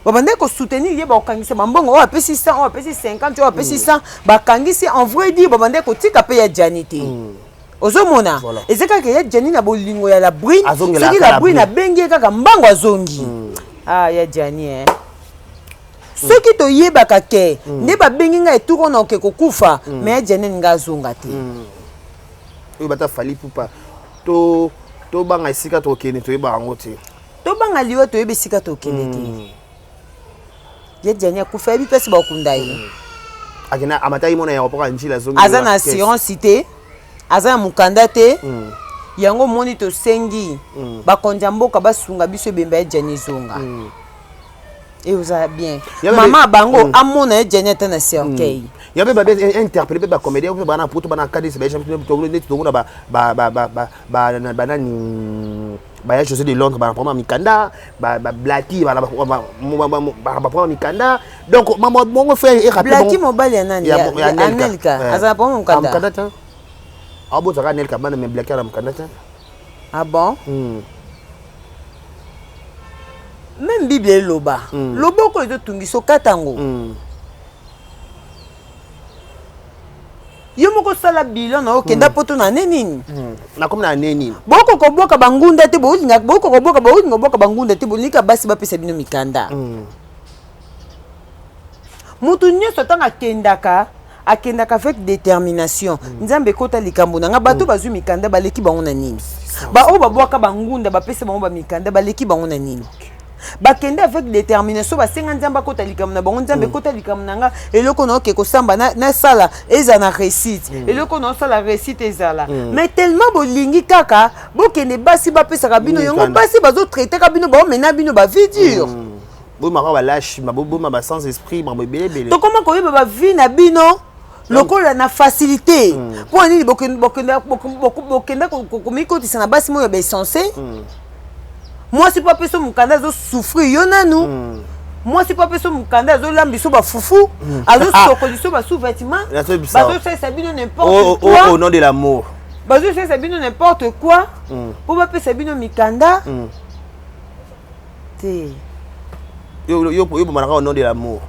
babandaki kosoutenir ye, bakokangisa bambongo, oyo apesi 100, oyo apesi 50, oyo apesi 100, bakangisi. En vrai dire, babandaki kotika mpe ya Gianni te. Ozomona, eza kaka ya Gianni na bolingo ya Labrune. Soki Labrune abengi ye kaka, mbango azongi. Ah, ya Gianni, eh. Soki toyebaka ke nde babengi ngai etuko na oke kokufa, mais ya Gianni alinga azonga te. Oyo bata Fally Ipupa, to tobanga esika tokende, toyebaka yango te. Tobanga liwa, toyebi esika tokende te. Ye Gianni akufa, yebi mpesi bakunda ye. Akenda, amataki mona aéroport ya Njila, azongi. Aza na assurance te, aza na mokanda te. Yango omoni, tosengi bakonzi ya mboka basunga biso, ebembe ya Gianni ezonga, ozala bien. Mama bango amona ye Gianni ata na cercueil. Ya mpe babe interpellé mpe bacomédien mpe bana poto, bana kadisi, neti tomona banani, baya José de Londres, bana problème ya mikanda, bablaki bana baproblème ya mikanda. Donc mama bongo frère. Blaki mobali ya nani? Anelka azala problème mokanda? Mokanda te, abotaka Anelka bana, mais Blaki ala mokanda te. Ah bon? Même Bible eloba, loboko ezotungisa, okata yango. Yo moko osala bilan na okenda poto na ane nini? Nakomi na ane nini? Boko koboka bangunda te, bolinga boko koboka, bolinga koboka bangunda te, bolingika basi bapesa bino mikanda. Motu nyonso ntango akendaka, akendaka avec détermination. Nzambe ekota likambo na nga. Bato bazwi mikanda, baleki bango na nini? Baoyo babwaka bangunda, bapesa bango bamikanda, baleki bango na nini? Bakende avec détermination, basenga Nzambe akota likambo na bango. Nzambe ekota likambo na nga, eloko na oke kosamba, nasala ezala na réussite, eloko na osala réussite ezala. Mais tellement bolingi kaka bokende, basi bapesaka bino yango, basi bazotraitaka bino, baomena bino bavie dure. Bomaka balâche, boma ba sans esprit, mambo ebele ebele. Tokoma koyeba bavie na bino lokola na facilité. Mpo nini bokenda komikotisa na basi moyo baessence? Mwasi mpo apesa mokanda, azosouffrir yo nanu. Mwasi mpo apesa mokanda, azolamba biso bafufu, azosokola biso basous-vêtement, bazosalisa bino n'importe quoi. Au nom de l'amour. Bazosalisa bino n'importe quoi mpo bapesa bino mikanda te. Yo bomanaka au nom de l'amour.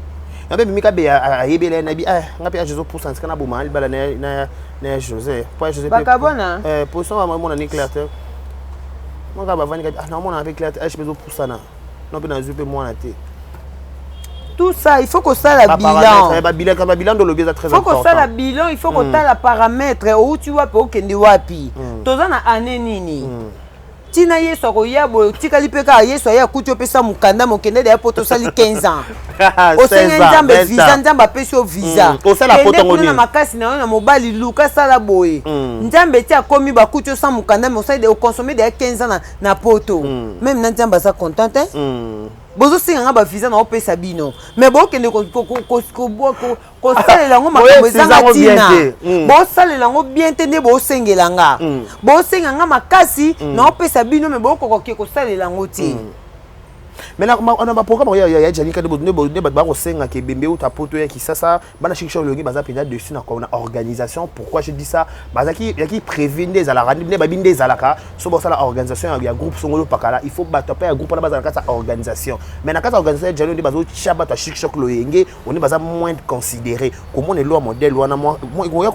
Nga mpe bimika be ayebela ye, nayebi nga mpe José pusa nsika naboma libala na ya José po ya José. Bakabona. Position bamona ni clair te. Moko bavandi, naomona mpe clair te, age mpe ezopusana no mpe nazwi mpe mwana te. Tout ça, il faut kosala bilan. Babilan nde olobi eza très Faut kosala bilan, il faut kotala paramètre: outi wapi, okende wapi, toza na année nini, ntina Yesu akoya boye. Otikali mpe kaka Yesu aye akuti opesa mokanda, mokende deya po tosali 15 ans, osenge Nzambe visa, Nzambe apesi yo visa. Kende kuna na makasi na yo na mobali, luka sala boye. Nzambe ti akomi, bakuti osala mokanda, mais osali oconsomme deya 15 ans na poto. Même na Nzambe aza content te. Bozosenga nga bavisa na opesa bino, mais bokende kosalela yango makambo ezanga ntina. Bosalela yango bien te nde bosengela nga, bosenga nga makasi na opesa bino, mais bokokoke kosalela yango te. Mais na baprogramme ya Janika nde bato bakosengaka ebembe uta poto ya Kisasa, bana Shikisha olongi baza mpenza dessus na organisation. Pourquoi je dis ça? Bazalaki yaki prévu nde ezalaka nde babi nde ezalaka so bosala organisation ya groupe songolo pakala, il faut bato mpe ya groupe wana bazala na kati ya organisation. Mais na kati ya organisation ya Jani nde bazotia bato ya Shikshok loyenge one baza moins considéré. Komona elo ya modèle wana oya.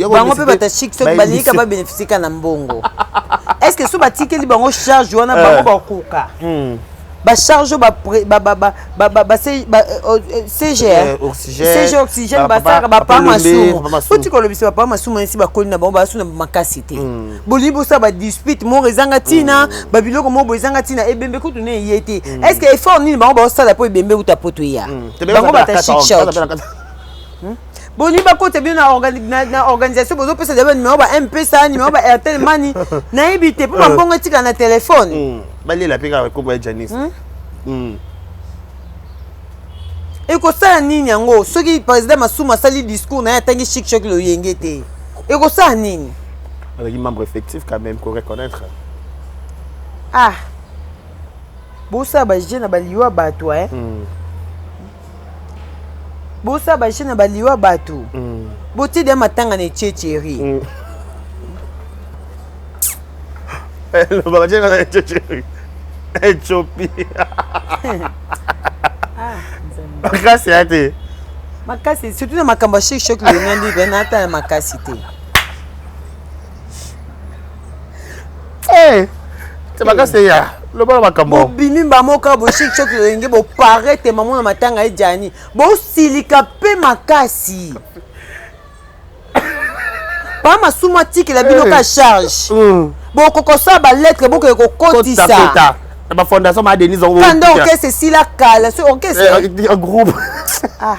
Bango mpe bato ya Shikshok balingika babénéficie ka na mbongo. Est ce que so batikeli bango charge wana, bango bakoka? Bacharge oyo CGR, CG Oxygène basalaka, bapa Masumu, otika olobisa bapa Masumu esi bakoli na bango, basu na makasi te. Bolingi bosala badispute moko ezanga ntina, babiloko moko boye ezanga ntina. Ebembe kutu ne eye te. Est ce que effort nini bango baosala mpo ebembe uta poto eya? Bango bata chic choc, boni bakota bino na organisation, bozopesa deja banumero ba M-Pesa, numero ba Airtel Money, nayebi te, mpo bambongo etikala na telefone. Balela mpe kaka kombo ya Janis. Ekosala nini yango soki président Masumu asali discours na ye, atangi Chic Choc Loyenge te, ekosala nini? Azalaki membre effectif quand même, ko reconnaître. Ah, bosala bajeu na baliwa bato, eh? Bosala bajeu na baliwa bato. Botie matanga na echecheri. Lobaka tie na echecheri, Ethiopie. Makasi ya te. Makasi, surtout na makambo ya Chic Choc Loyenge ndi na ata ya makasi te. Te, makasi ya loba makambo. Bobimi bamoka bo Chic Choc Loyenge, boparete mamo na matanga ejani, bosilika mpe makasi. Pa Masumu atikela bino ka charge, bokokosala balettre, bokeke kokotisa na bafondation ma Denise. Kanda orchestre esila kala, so orchestre Groupe. Ah.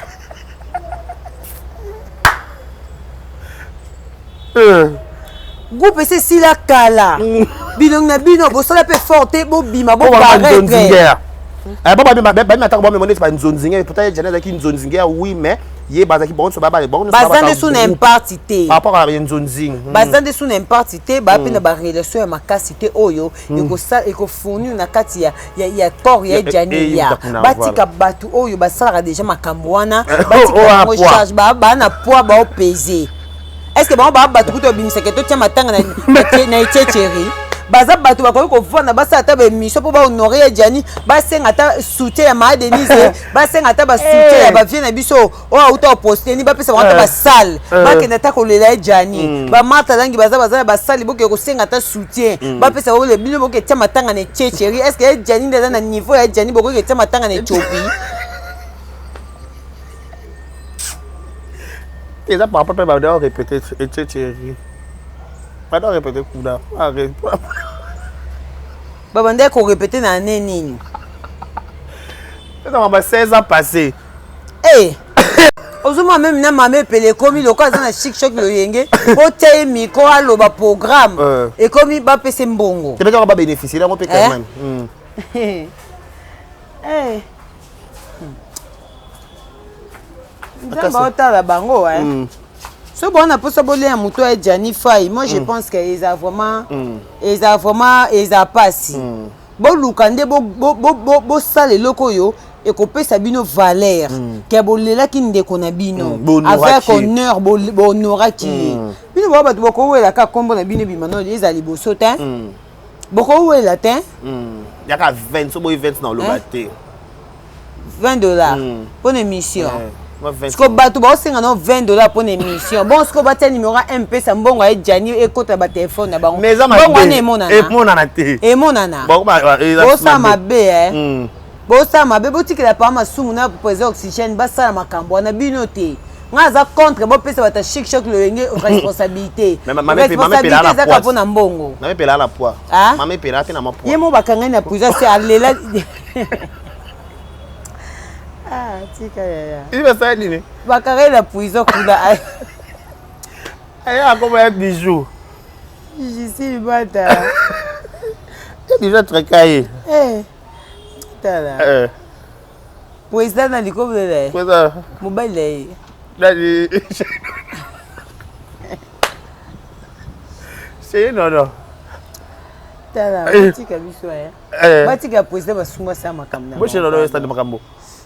Groupe esi esila kala. Bilongi na bino, bosala mpe fort te, bobima, boparetre. Bami atako bamemo neti banzonzinge, pourtant Jani azalaki nzonzinge, oui, mais ye bazalaki bango nyonso babale, bango. Baza nde su na imparte te. Par rapport à nzonzing. Baza nde su na imparte te, baa mpe na barelation ya makasi te oyo ekofournir na kati ya corps ya Jani ya. Batika bato oyo basalaka deja makambo wana, batika yango charge, baa na poids baopese. Est ce que bango baa bato kuta babimisaka totia matanga na echecheri? Baza bato bakoki kovanda, basala ata baémission mpo bahonore ya Jani, basenga ata soutien ya Maa Denise, basenga ata basoutien ya bavie na biso oyo auta koposte ni, bapesa bango ata basale, bakende ata kolela ye Jani. Bamarta langi baza na basale, boke kosenga ata soutien, bapesa bango. Bino boke tia matanga na echecheri. Est ce que ye Jani nde aza na niveau ya Jani? Bokoki tia matanga na Ethiopie? Eza par rapport mpe bada répété echecheri, bada répété kuna. Babandaki korépété na ane nini? Ezaka ba 16 ans passé. Eh, ozomona meme na mama Epele ekomi lokola aza na Chic Choc Loyenge, otia ye micro, aloba programme, ekomi bapesa mbongo. Te, mpe babénéficie yango mpe quand même. Eh. Nzambe aotala bango. So bona mposa bolia moto ya Jani Fai, moi je pense que eza vraiment, eza vraiment, eza pasi. Boluka nde bosala eloko oyo ekopesa bino valeur ke bolelaki ndeko na bino avec honneur, bohonoraki ye. Bino bao bato bokowelaka nkombo na bino ebima no eza liboso te, bokowela te. Yaka 20, so boyi 20 na oloba te. 20 $ mpona émission. Siko bato baosenga no 20 $ mpona émission. Bon, siko batia numéro ya M-Pesa, mbongo ya Jani ekota batelefone na bango. Mbongo wana emonana? Emonana te. Emonana. Bosala mabe, bosala mabe. Botikela pa Masumu na président Oxygène basala makambo wana, bino te. Nga aza contre bopesa bato ya Chic Choc Loyenge responsabilité. Responsabilité ezaka mpo na mbongo. Ye mo bakangani na prison, se alela. Ah, tika yaya. Basala nini? Bakangani na prison kuna. Aya akoma ya Bijou. Jisi Bata. Ya Bijou atreka ye. Tala président na likomela ye, mobali na ye. Nani? C'est non non. Tala, batika biso, batika président Basungu asala makambo. Na nono esali makambo,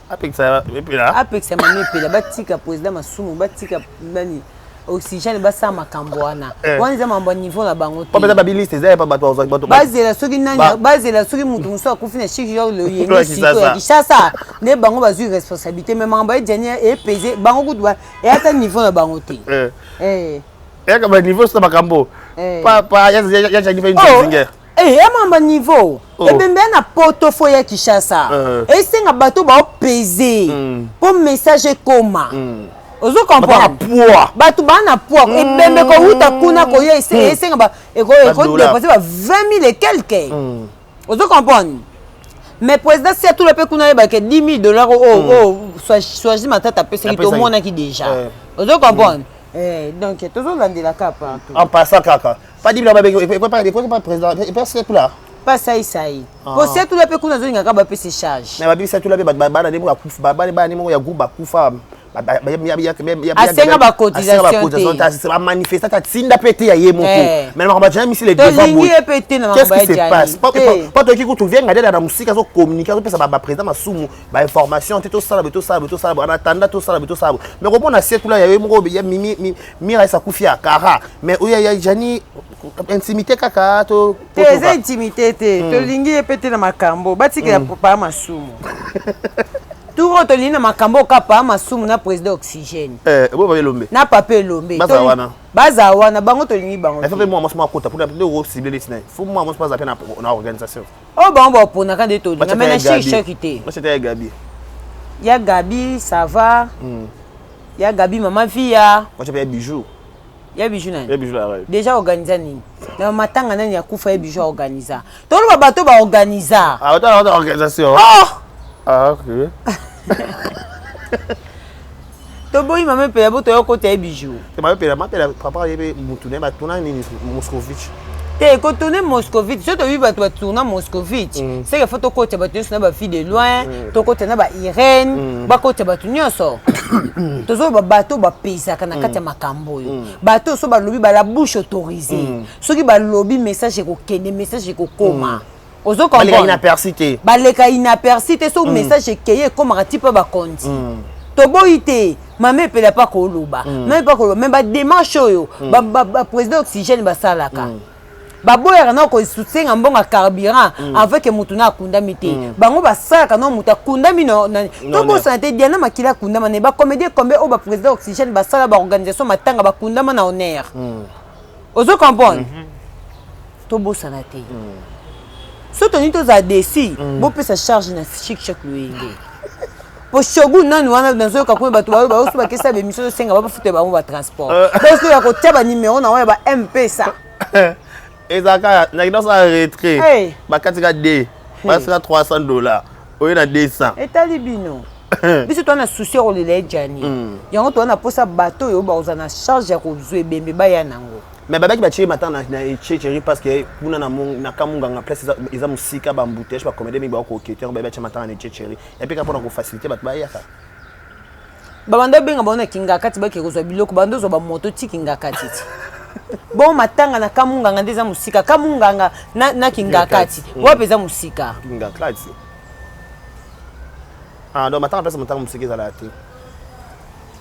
apekisa Epela. Apekisa mama Epela. Batika président Masumu, batika nani, Oxygène, basala makambo wana. Wana eza mambo ya niveau na bango te. Babiliste eza pa bato. Bazela soki nani, bazela soki motu mosusu akufi na Chic Choc Loyenge sikoyo ya Kinshasa, nde bango bazwi responsabilité. Mais makambo ya Jani epese bango kutu, eyata niveau na bango te. Eyaka baniveau so na makambo pa ya Jani mpe nzinge. Eh, ya mamba niveau Oh. ebembe ya na poto fo ya kinshasa Eh. esenga bato baopese mpo message ekoma ozo Bato na comprendre poids. bato baa na poids ebembe kowuta kuna koya esenga Ba ekodepose ba 20 000 et quelque ozo comprendre mais président si atula mpe kuna ayebake 10 000 dollars oyo soigi matata apesaki Apesaki. tomonaki déjà Eh. ozo comprendre Eh, donc tozolandela kaka partout En passant kaka. Pas dit pas pas président, et pas c'est tout là. pa saisai po si atula mpe kuna azolingaka bapesa charge Mais babi c'est tout là ba ba ba ba kufa ba ba ba ya groupe ba kufa. Asenga ba cotisation te. Ba manifester ta tinda pe te ya ye moko. Eh. Mais makambo ya misi le devant Tolingi ye pe te na makambo Qu'est-ce qui ya se Gianni. passe? Te. Pas toki kutu vienga dada na musika zo communiquer zo pesa ba ba président masumu ba information te to sala to sala to sala en attendant to sala to sala. Mais komona c'est tout là ya ye moko ya mimi mira sa kufi ya kara. Mais oya ya Gianni intimité kaka to te eza intimité te tolingi ye mpe te na makambo batikela papa masumu tour oyo tolingi na makambo oyo kaka papa masumu na président oxygène Eh, bo ba elombe. na papa elombe Baza wana. baza wana bango tolingi bango Il faut te. moi moi moi kota pour nde o cible les tina. Faut moi moi pas na na organisation. oyo bango baponaka nde tolinga mai na shiki te Moi c'était Gabi. ya gabi ça va ya gabi mama via Moi j'avais bijou. ya bijou nani Ya bijou la rêve. déjà organisa nini na matanga nani akufa ye bijou aorganisa toloba bato baorganisa Ah, attends, attends, organisation. oh Ah, OK. toboyi mama epela bo toya kota ye bijou C'est ma pela, ma pela papa yebe mutu ne ba tuna nini Moscovitch. te kotourne moscovite so toyebi bato batourna moscovite seke fo tokota bato nyonso na bafille de loin tokota na bairene bakota bato nyonso tozoloba bato bapesaka na kati ya makambo oyo bato oyo so balobi bala bouche autorisée soki balobi message ekokende message ekokoma ozo Baleka comprendre inaperçu te. baleka inaperçu te so message ekeye ekomaka ti mpe bakonzi toboyi te mama epela mpa koloba mama mpa koloba me badémarche oyo baprésident oxygène basalaka baboyaka na kosenga mbongo ya carburant avec motu na akundami te bango basalaka na motu akundami tobosana te diana makili akundama na ye bacomédien combien oyo baprésident oxygène basala baorganisation matanga bakundama na honneur ozo comprendre tobosana te so tolingi tozala desi bopesa charge na chic choc loyenge po shogun nanu wana nazoyoka kuna bato baoso bakesa bemission tosenga babafuta bango batransport bosoya kotia banimero na wana ya ba mpesa Ezaka na kina sa retrait. Hey. Ba katika D. Ba sera 300 dollars. Oyo na 200. Etali bino biso toza na souci ya kolela ejani yango toza na mposa bato oyo bakozala na charge ya kozwa ebembe baya nango. Mais babaki batie matanga na echecheri parce que kuna na na kamunganga place eza mosika, baembouteillage, bacomédien mingi bakoke te. Bayebi batie matanga na echecheri epe kaka mpona kofacilité bato bayaka. Babanda obenga bango na kingakati bake kozwa biloko banda ozwa bamoto ti kingakati ti bongo matanga na kamunganga nde eza mosika kamunganga na kingakati wapi eza mosika? Kingakati. Ah, donc matanga place matanga mosika ezalaka te.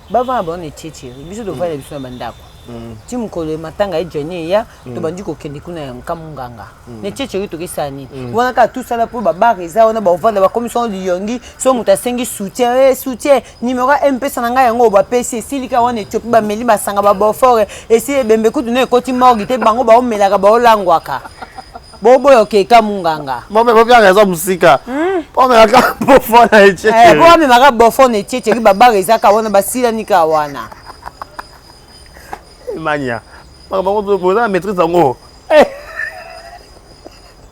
Bavanda bango na etietieri biso tovanda biso na bandako ti mokolo matanga ejani eya tobandi kokende kuna ya kamunganga na etietieri tokesala nini wana kaka tosala mpo babare eza wana baovanda bakomi songo liyongi so moto asengi soutien soutien numéro ya mpesa na ngai yango bapesi esilika wana ethiopie bameli basanga babofore esili ebembe kutu no ekoti morgue te bango baomelaka baolangwaka boboya okeka munganga. Bopiaka eza mosika omelaka bofo na Po echecheri. bamemaka bofo na etietieri babare ezaka wana basilani kaka wana. Mania makambo boza na maîtrise yango.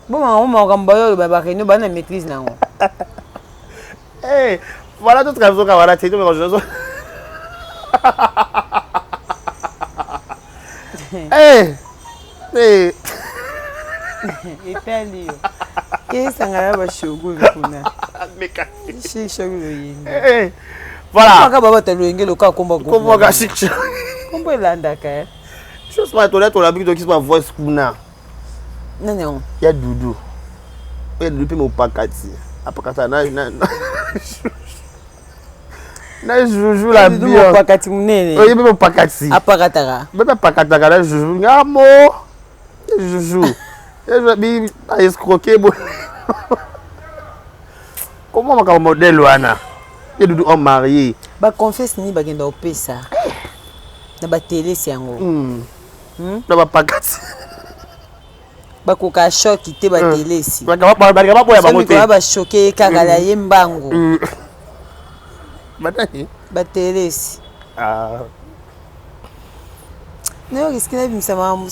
Bomaka makambo oyo baréunion baa na maîtrise nango. Eh, voilà tout biso kaka wana te tomeka. Eh, eh. Etali yo kesanga na bashogun kuna shishogun loyenge. Eh, voilà. Maka babata loyenge loka komba. Komboka chic. Kombo elandaka eh. Chose ma tola tola biki tokisi ba voice kuna. Nani yango? Ya dudu oyo dudu mpe mopakati apakata na juju la Dudu bien. mopakati monene. Oye mpe mopakati. Apakataka. Mpe apakataka na juju ngamo juju bi aescroke boye comment makambo modèle wana ye dudu homme marié. Baconfiance nini bakenda kopesa na batelesi yango? Na bapakati. Bakoka choc te batelesi. Balinga baboya bango te. Soki bachoke ye kaka na ye mbangu. Banani? Batelesi. Ah. Nayo risque nabimisa makambo.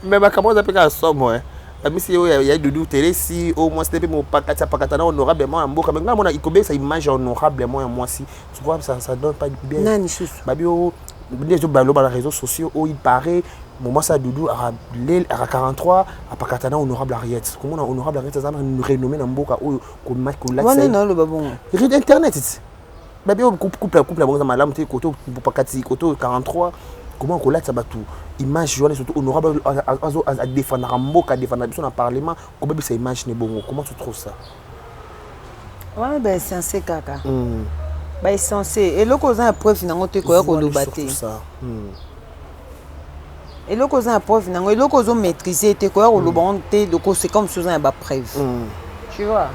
Mais makambo eza mpe kaka somo eh. Bamisi oyo ya Doudou Telesi oyo mwasi te mpe mopakati apakata na honorablement ya mboka, mais ngai namona ikobebisa image ya honorablement ya mwasi, tu vois, ça donne pas bien. Nani susu? Babi oyo nde ezobaloba na réseaux sociaux oyo, il paraît mwasi ya Doudou aka 43 apakata na honorable Ariette. Komona honorable Ariette aza na renommé na mboka oyo. Wana naoloba bongo. Internet ti babi oyo couple yango eza malamu te, koto pakati koto 43, comment kolatisa bato image wana, surtout honorable adefendaka mboka, adefendaka biso na parlement, kobebisa image ne bongo? Comment tu trouves ça? Wana baessence kaka, baessence. Eloko oza na preuve nango te, koya koloba te. Eloko oza na preuve nango, eloko ozomaîtrise te, koya koloba ngo te. Loko c'est comme si oza na bapreuve, tu vois.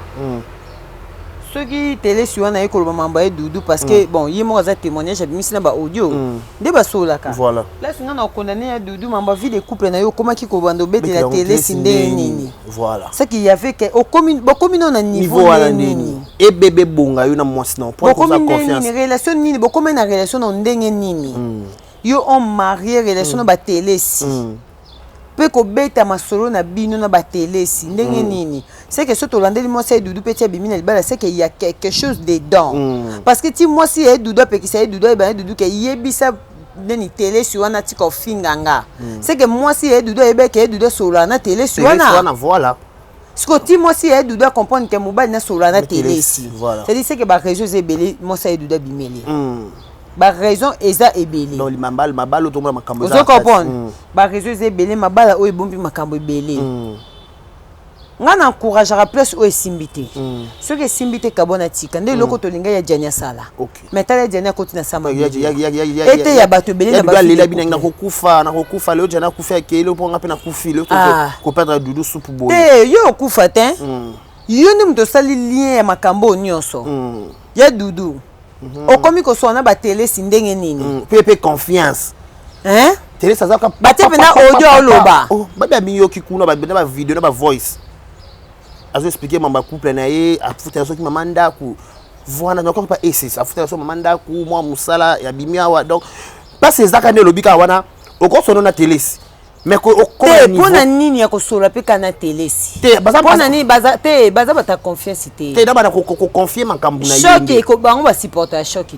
Soki telesi wana ye koloba mambo ya Dudu, parce que bon, ye moko aza témoignage, abimisi na baaudio nde basololaka. Place nga na okondane ya Dudu, mambo ya vie de couple na yo, okomaki kobanda obetela telesi ndenge nini? Voilà. Ce qu'il y avait que okomi, bokomi no na niveau wana ndenge nini? Ebebe bonga yo na mwasi na po bokomi ndenge nini? Relation nini? Bokomi na relation na ndenge nini? Yo homme marié, relation na batelesi mpe kobeta masolo na bino na batelesi ndenge nini? C'est que so tolandeli mwasi ya Dudu mpe ti abimi na libala, c'est que y a quelque chose dedans, parce que ti mwasi ya Dudu apekisa ye Dudu, ayeba ye Dudu ke yebisa neni telesi wana tika ofinga nga, c'est que mwasi ya Dudu ayebeke ye Dudu asolola na telesi wana. Wana, voilà. Sikoyo ti mwasi ya Dudu acomprendre ke mobali nasolola na telesi, Voilà. c'est-à-dire c'est que baraison eza ebele. Mwasi ya Dudu abimeli, baraison eza ebele. Donc mabala, mabala otomona makambo eza ozo na kati. comprendre, baraison eza ebele, mabala oyo ebombi makambo ebele. Nga na encourageaka place oyo esimbi te. Soki esimbi te, kabona, tika nde eloko tolinga ya Jani asala. Mais tala, ya Jani akoti na sama ete ya bato ebele na ba lela bina, nakokufa, nakokufa lelo. Jani akufi, akei mpo nga mpe nakufi lelo. Koperdre Dudu supu boye. Te, yo okufa te. Yo nde moto osali lien ya makambo oyo nyonso ya Dudu. Okomi koswana na batelesi ndenge nini? Mpe confiance. Hein? Telesi aza kaka Batie mpenza audio oloba. Oh, babi amiyoki kuna na bavideo na bavoice, azo expliquer mambo ya couple na ye, afutela soki mama ndako. Voilà, nakoki pa esis afutela so mama ndako, mwa mosala ya bimi awa. Donc mpasi ezaka nde elobi kaka wana okosona na telesi, mais te, mpo na nini ya kosolola mpe kaka na telesi? Te, mpo na nini baza te, baza bato ya confiance te. Te, na bana koconfie makambo na ye. Choc, bango basupporte ya choc te.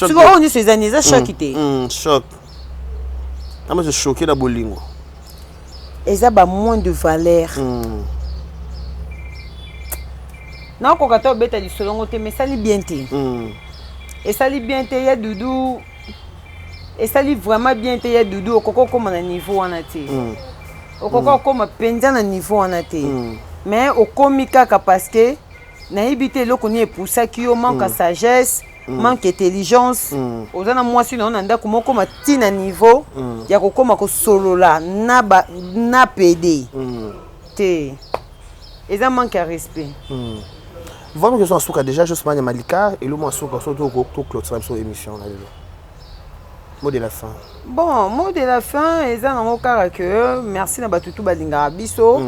Sikoyo oyo nyonso eza nini? Eza choc te. Choc nama se choqué na bolingo. Eza ba moins de valeur. Nakoka te obeta lisolongo te, mais esali bien te. Esali bien te ya Dudu, esali vraiment bien te ya Dudu. Okoki okóma na niveau wana te, okoki okóma mpenza na niveau wana te, mais okomi kaka parce que nayebi te eloko nini epusaki yo, manque ya sagesse, manque intelligence. Oza na mwasi na yo na ndako moko, ma ti na niveau ya kokóma kosolola na, ba, na pd te, eza manque ya respect. Vraiment, question asuka déjà, Josman ya Malika, elo asuka so to clôturer biso émission na lelo, mot de la fin. Bon, mot de la fin eza nango kaka que merci na bato tu balingaka biso,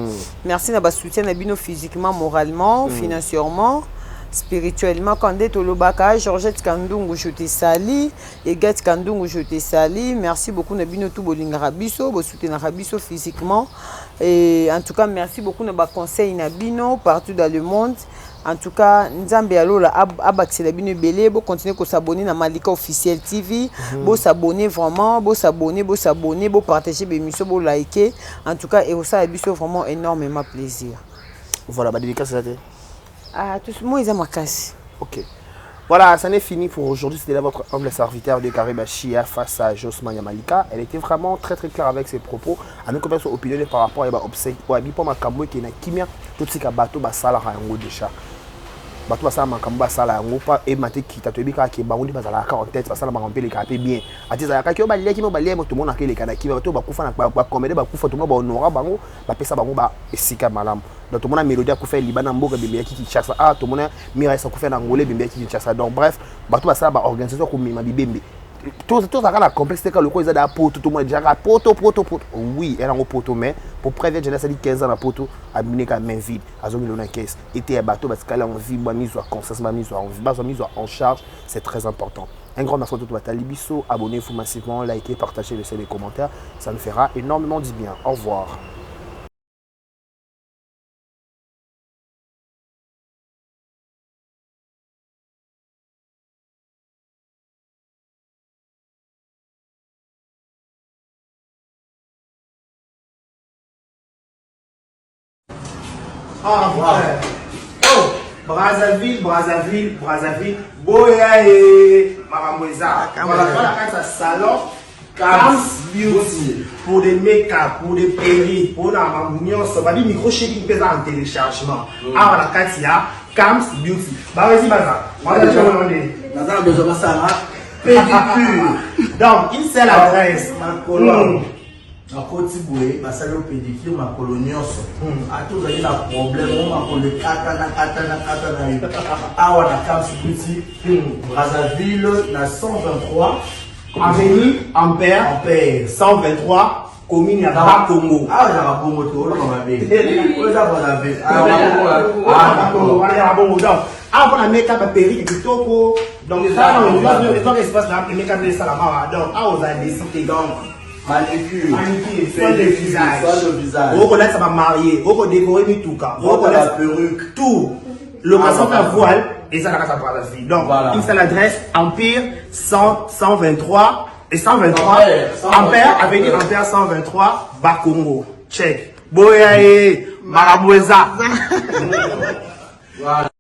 merci na basoutien na bino physiquement, moralement, financièrement, spirituellement. Quand nde tolobaka, Georgette Kandungu, je te salue, Egat Kandungu, je te salue. Merci beaucoup na bino tu bolingaka biso, bosoutenaka biso physiquement. Et en tout cas, merci beaucoup na baconseil na bino partout dans le monde. En tout cas, Nzambe ya lola abakisela bino ebele. Bocontinue kosabonner na Malika Officiel TV. Bosabonner vraiment, bosabonner, bosabonner, bopartage bémission, bolike. En tout cas, ekosala biso vraiment énormément plaisir. Voilà, badédicace eza te? Ah, tous moi eza makasi. Ok. Voilà, ça n'est fini pour aujourd'hui. C'était là votre humble serviteur de Karim Chia face à Josman Yamalika. Elle était vraiment très très claire avec ses propos. À nous comprendre son opinion par rapport à obsèque. Ouais, bi pour makambo qui na kimia, tout ce qui bateau basala yango déjà. Bato basala makambo, basala yango pa emate kita, toyebi kaka ke bango nde bazalaka en tête, basala makambo mpe elekaka mpe bien. Ati ezalaka ki oyo baliaki mo balia mo, tomonaka eleka na kimia. Bato bakufa na bacomédie bakufa, tomona bahonora bango, bapesa bango ba esika malamu. Donc tomona Mélodie akufa libanda mboka, ebembe Kinshasa. Ah, tomona Miraes akufa na Angola, ebembe Kinshasa. Donc bref, bato basala baorganisation ya komema bibembe. Tozalaka na complexe te, ka lokola eza da poto, tomona déjà poto, poto, poto. Oui, ela yango poto, mais pour preuve, Jenny asali 15 ans na poto, abineka main vide, azongi lelo na caisse. Ete ya bato batikali yango vie, bamizwa conscience, bamizwa, bazwa mizwa en charge, c'est très important. Un grand merci à tout batali biso. Abonnez-vous massivement, likez, partagez, laissez des commentaires, ça nous fera énormément du bien. Au revoir. Ah, ouais. Oh, Brazzaville, Brazzaville, Brazzaville, boya e makambo eza. Voilà, voilà kati ya salon Cams Beauty pour des make-up, pour des perruques, pour na makambo nyonso. Babi micro shaking mpe eza en téléchargement. Awa na kati ya Cams Beauty. Barezi baza. Wana tshona nde. Naza na besoin basala pédicure. Donc, une seule adresse. Makolo. Nakoti boye, basali yo pédicure makolo nyonso. Ata ozali na problème o makolo ekatana katana katana yo, awa na Cams Beauty, Brazzaville, na 123 Avenue Ampère, Ampère 123, commune ya Bakongo. Awa ezaka bongo te, oloba mabe, oyo eza Brazzaville. Wana ya bongo. Donc awa mpona make-up, baperruque kitoko. Donc ezwaka espace na make-up esalama awa. Donc awa ozala décide. Donc manicure, manicure, soin de visage, soin de visage, okolatisa bamariés, okodécorer mituka, okola perruque, tout location mpe voile eza na kati ya Brazzaville. Donc une seule adresse, Empire 100, 123 et 123 Ampère, avenue Ampère 123, Bakongo. Check, boya ye makambo eza. Voilà.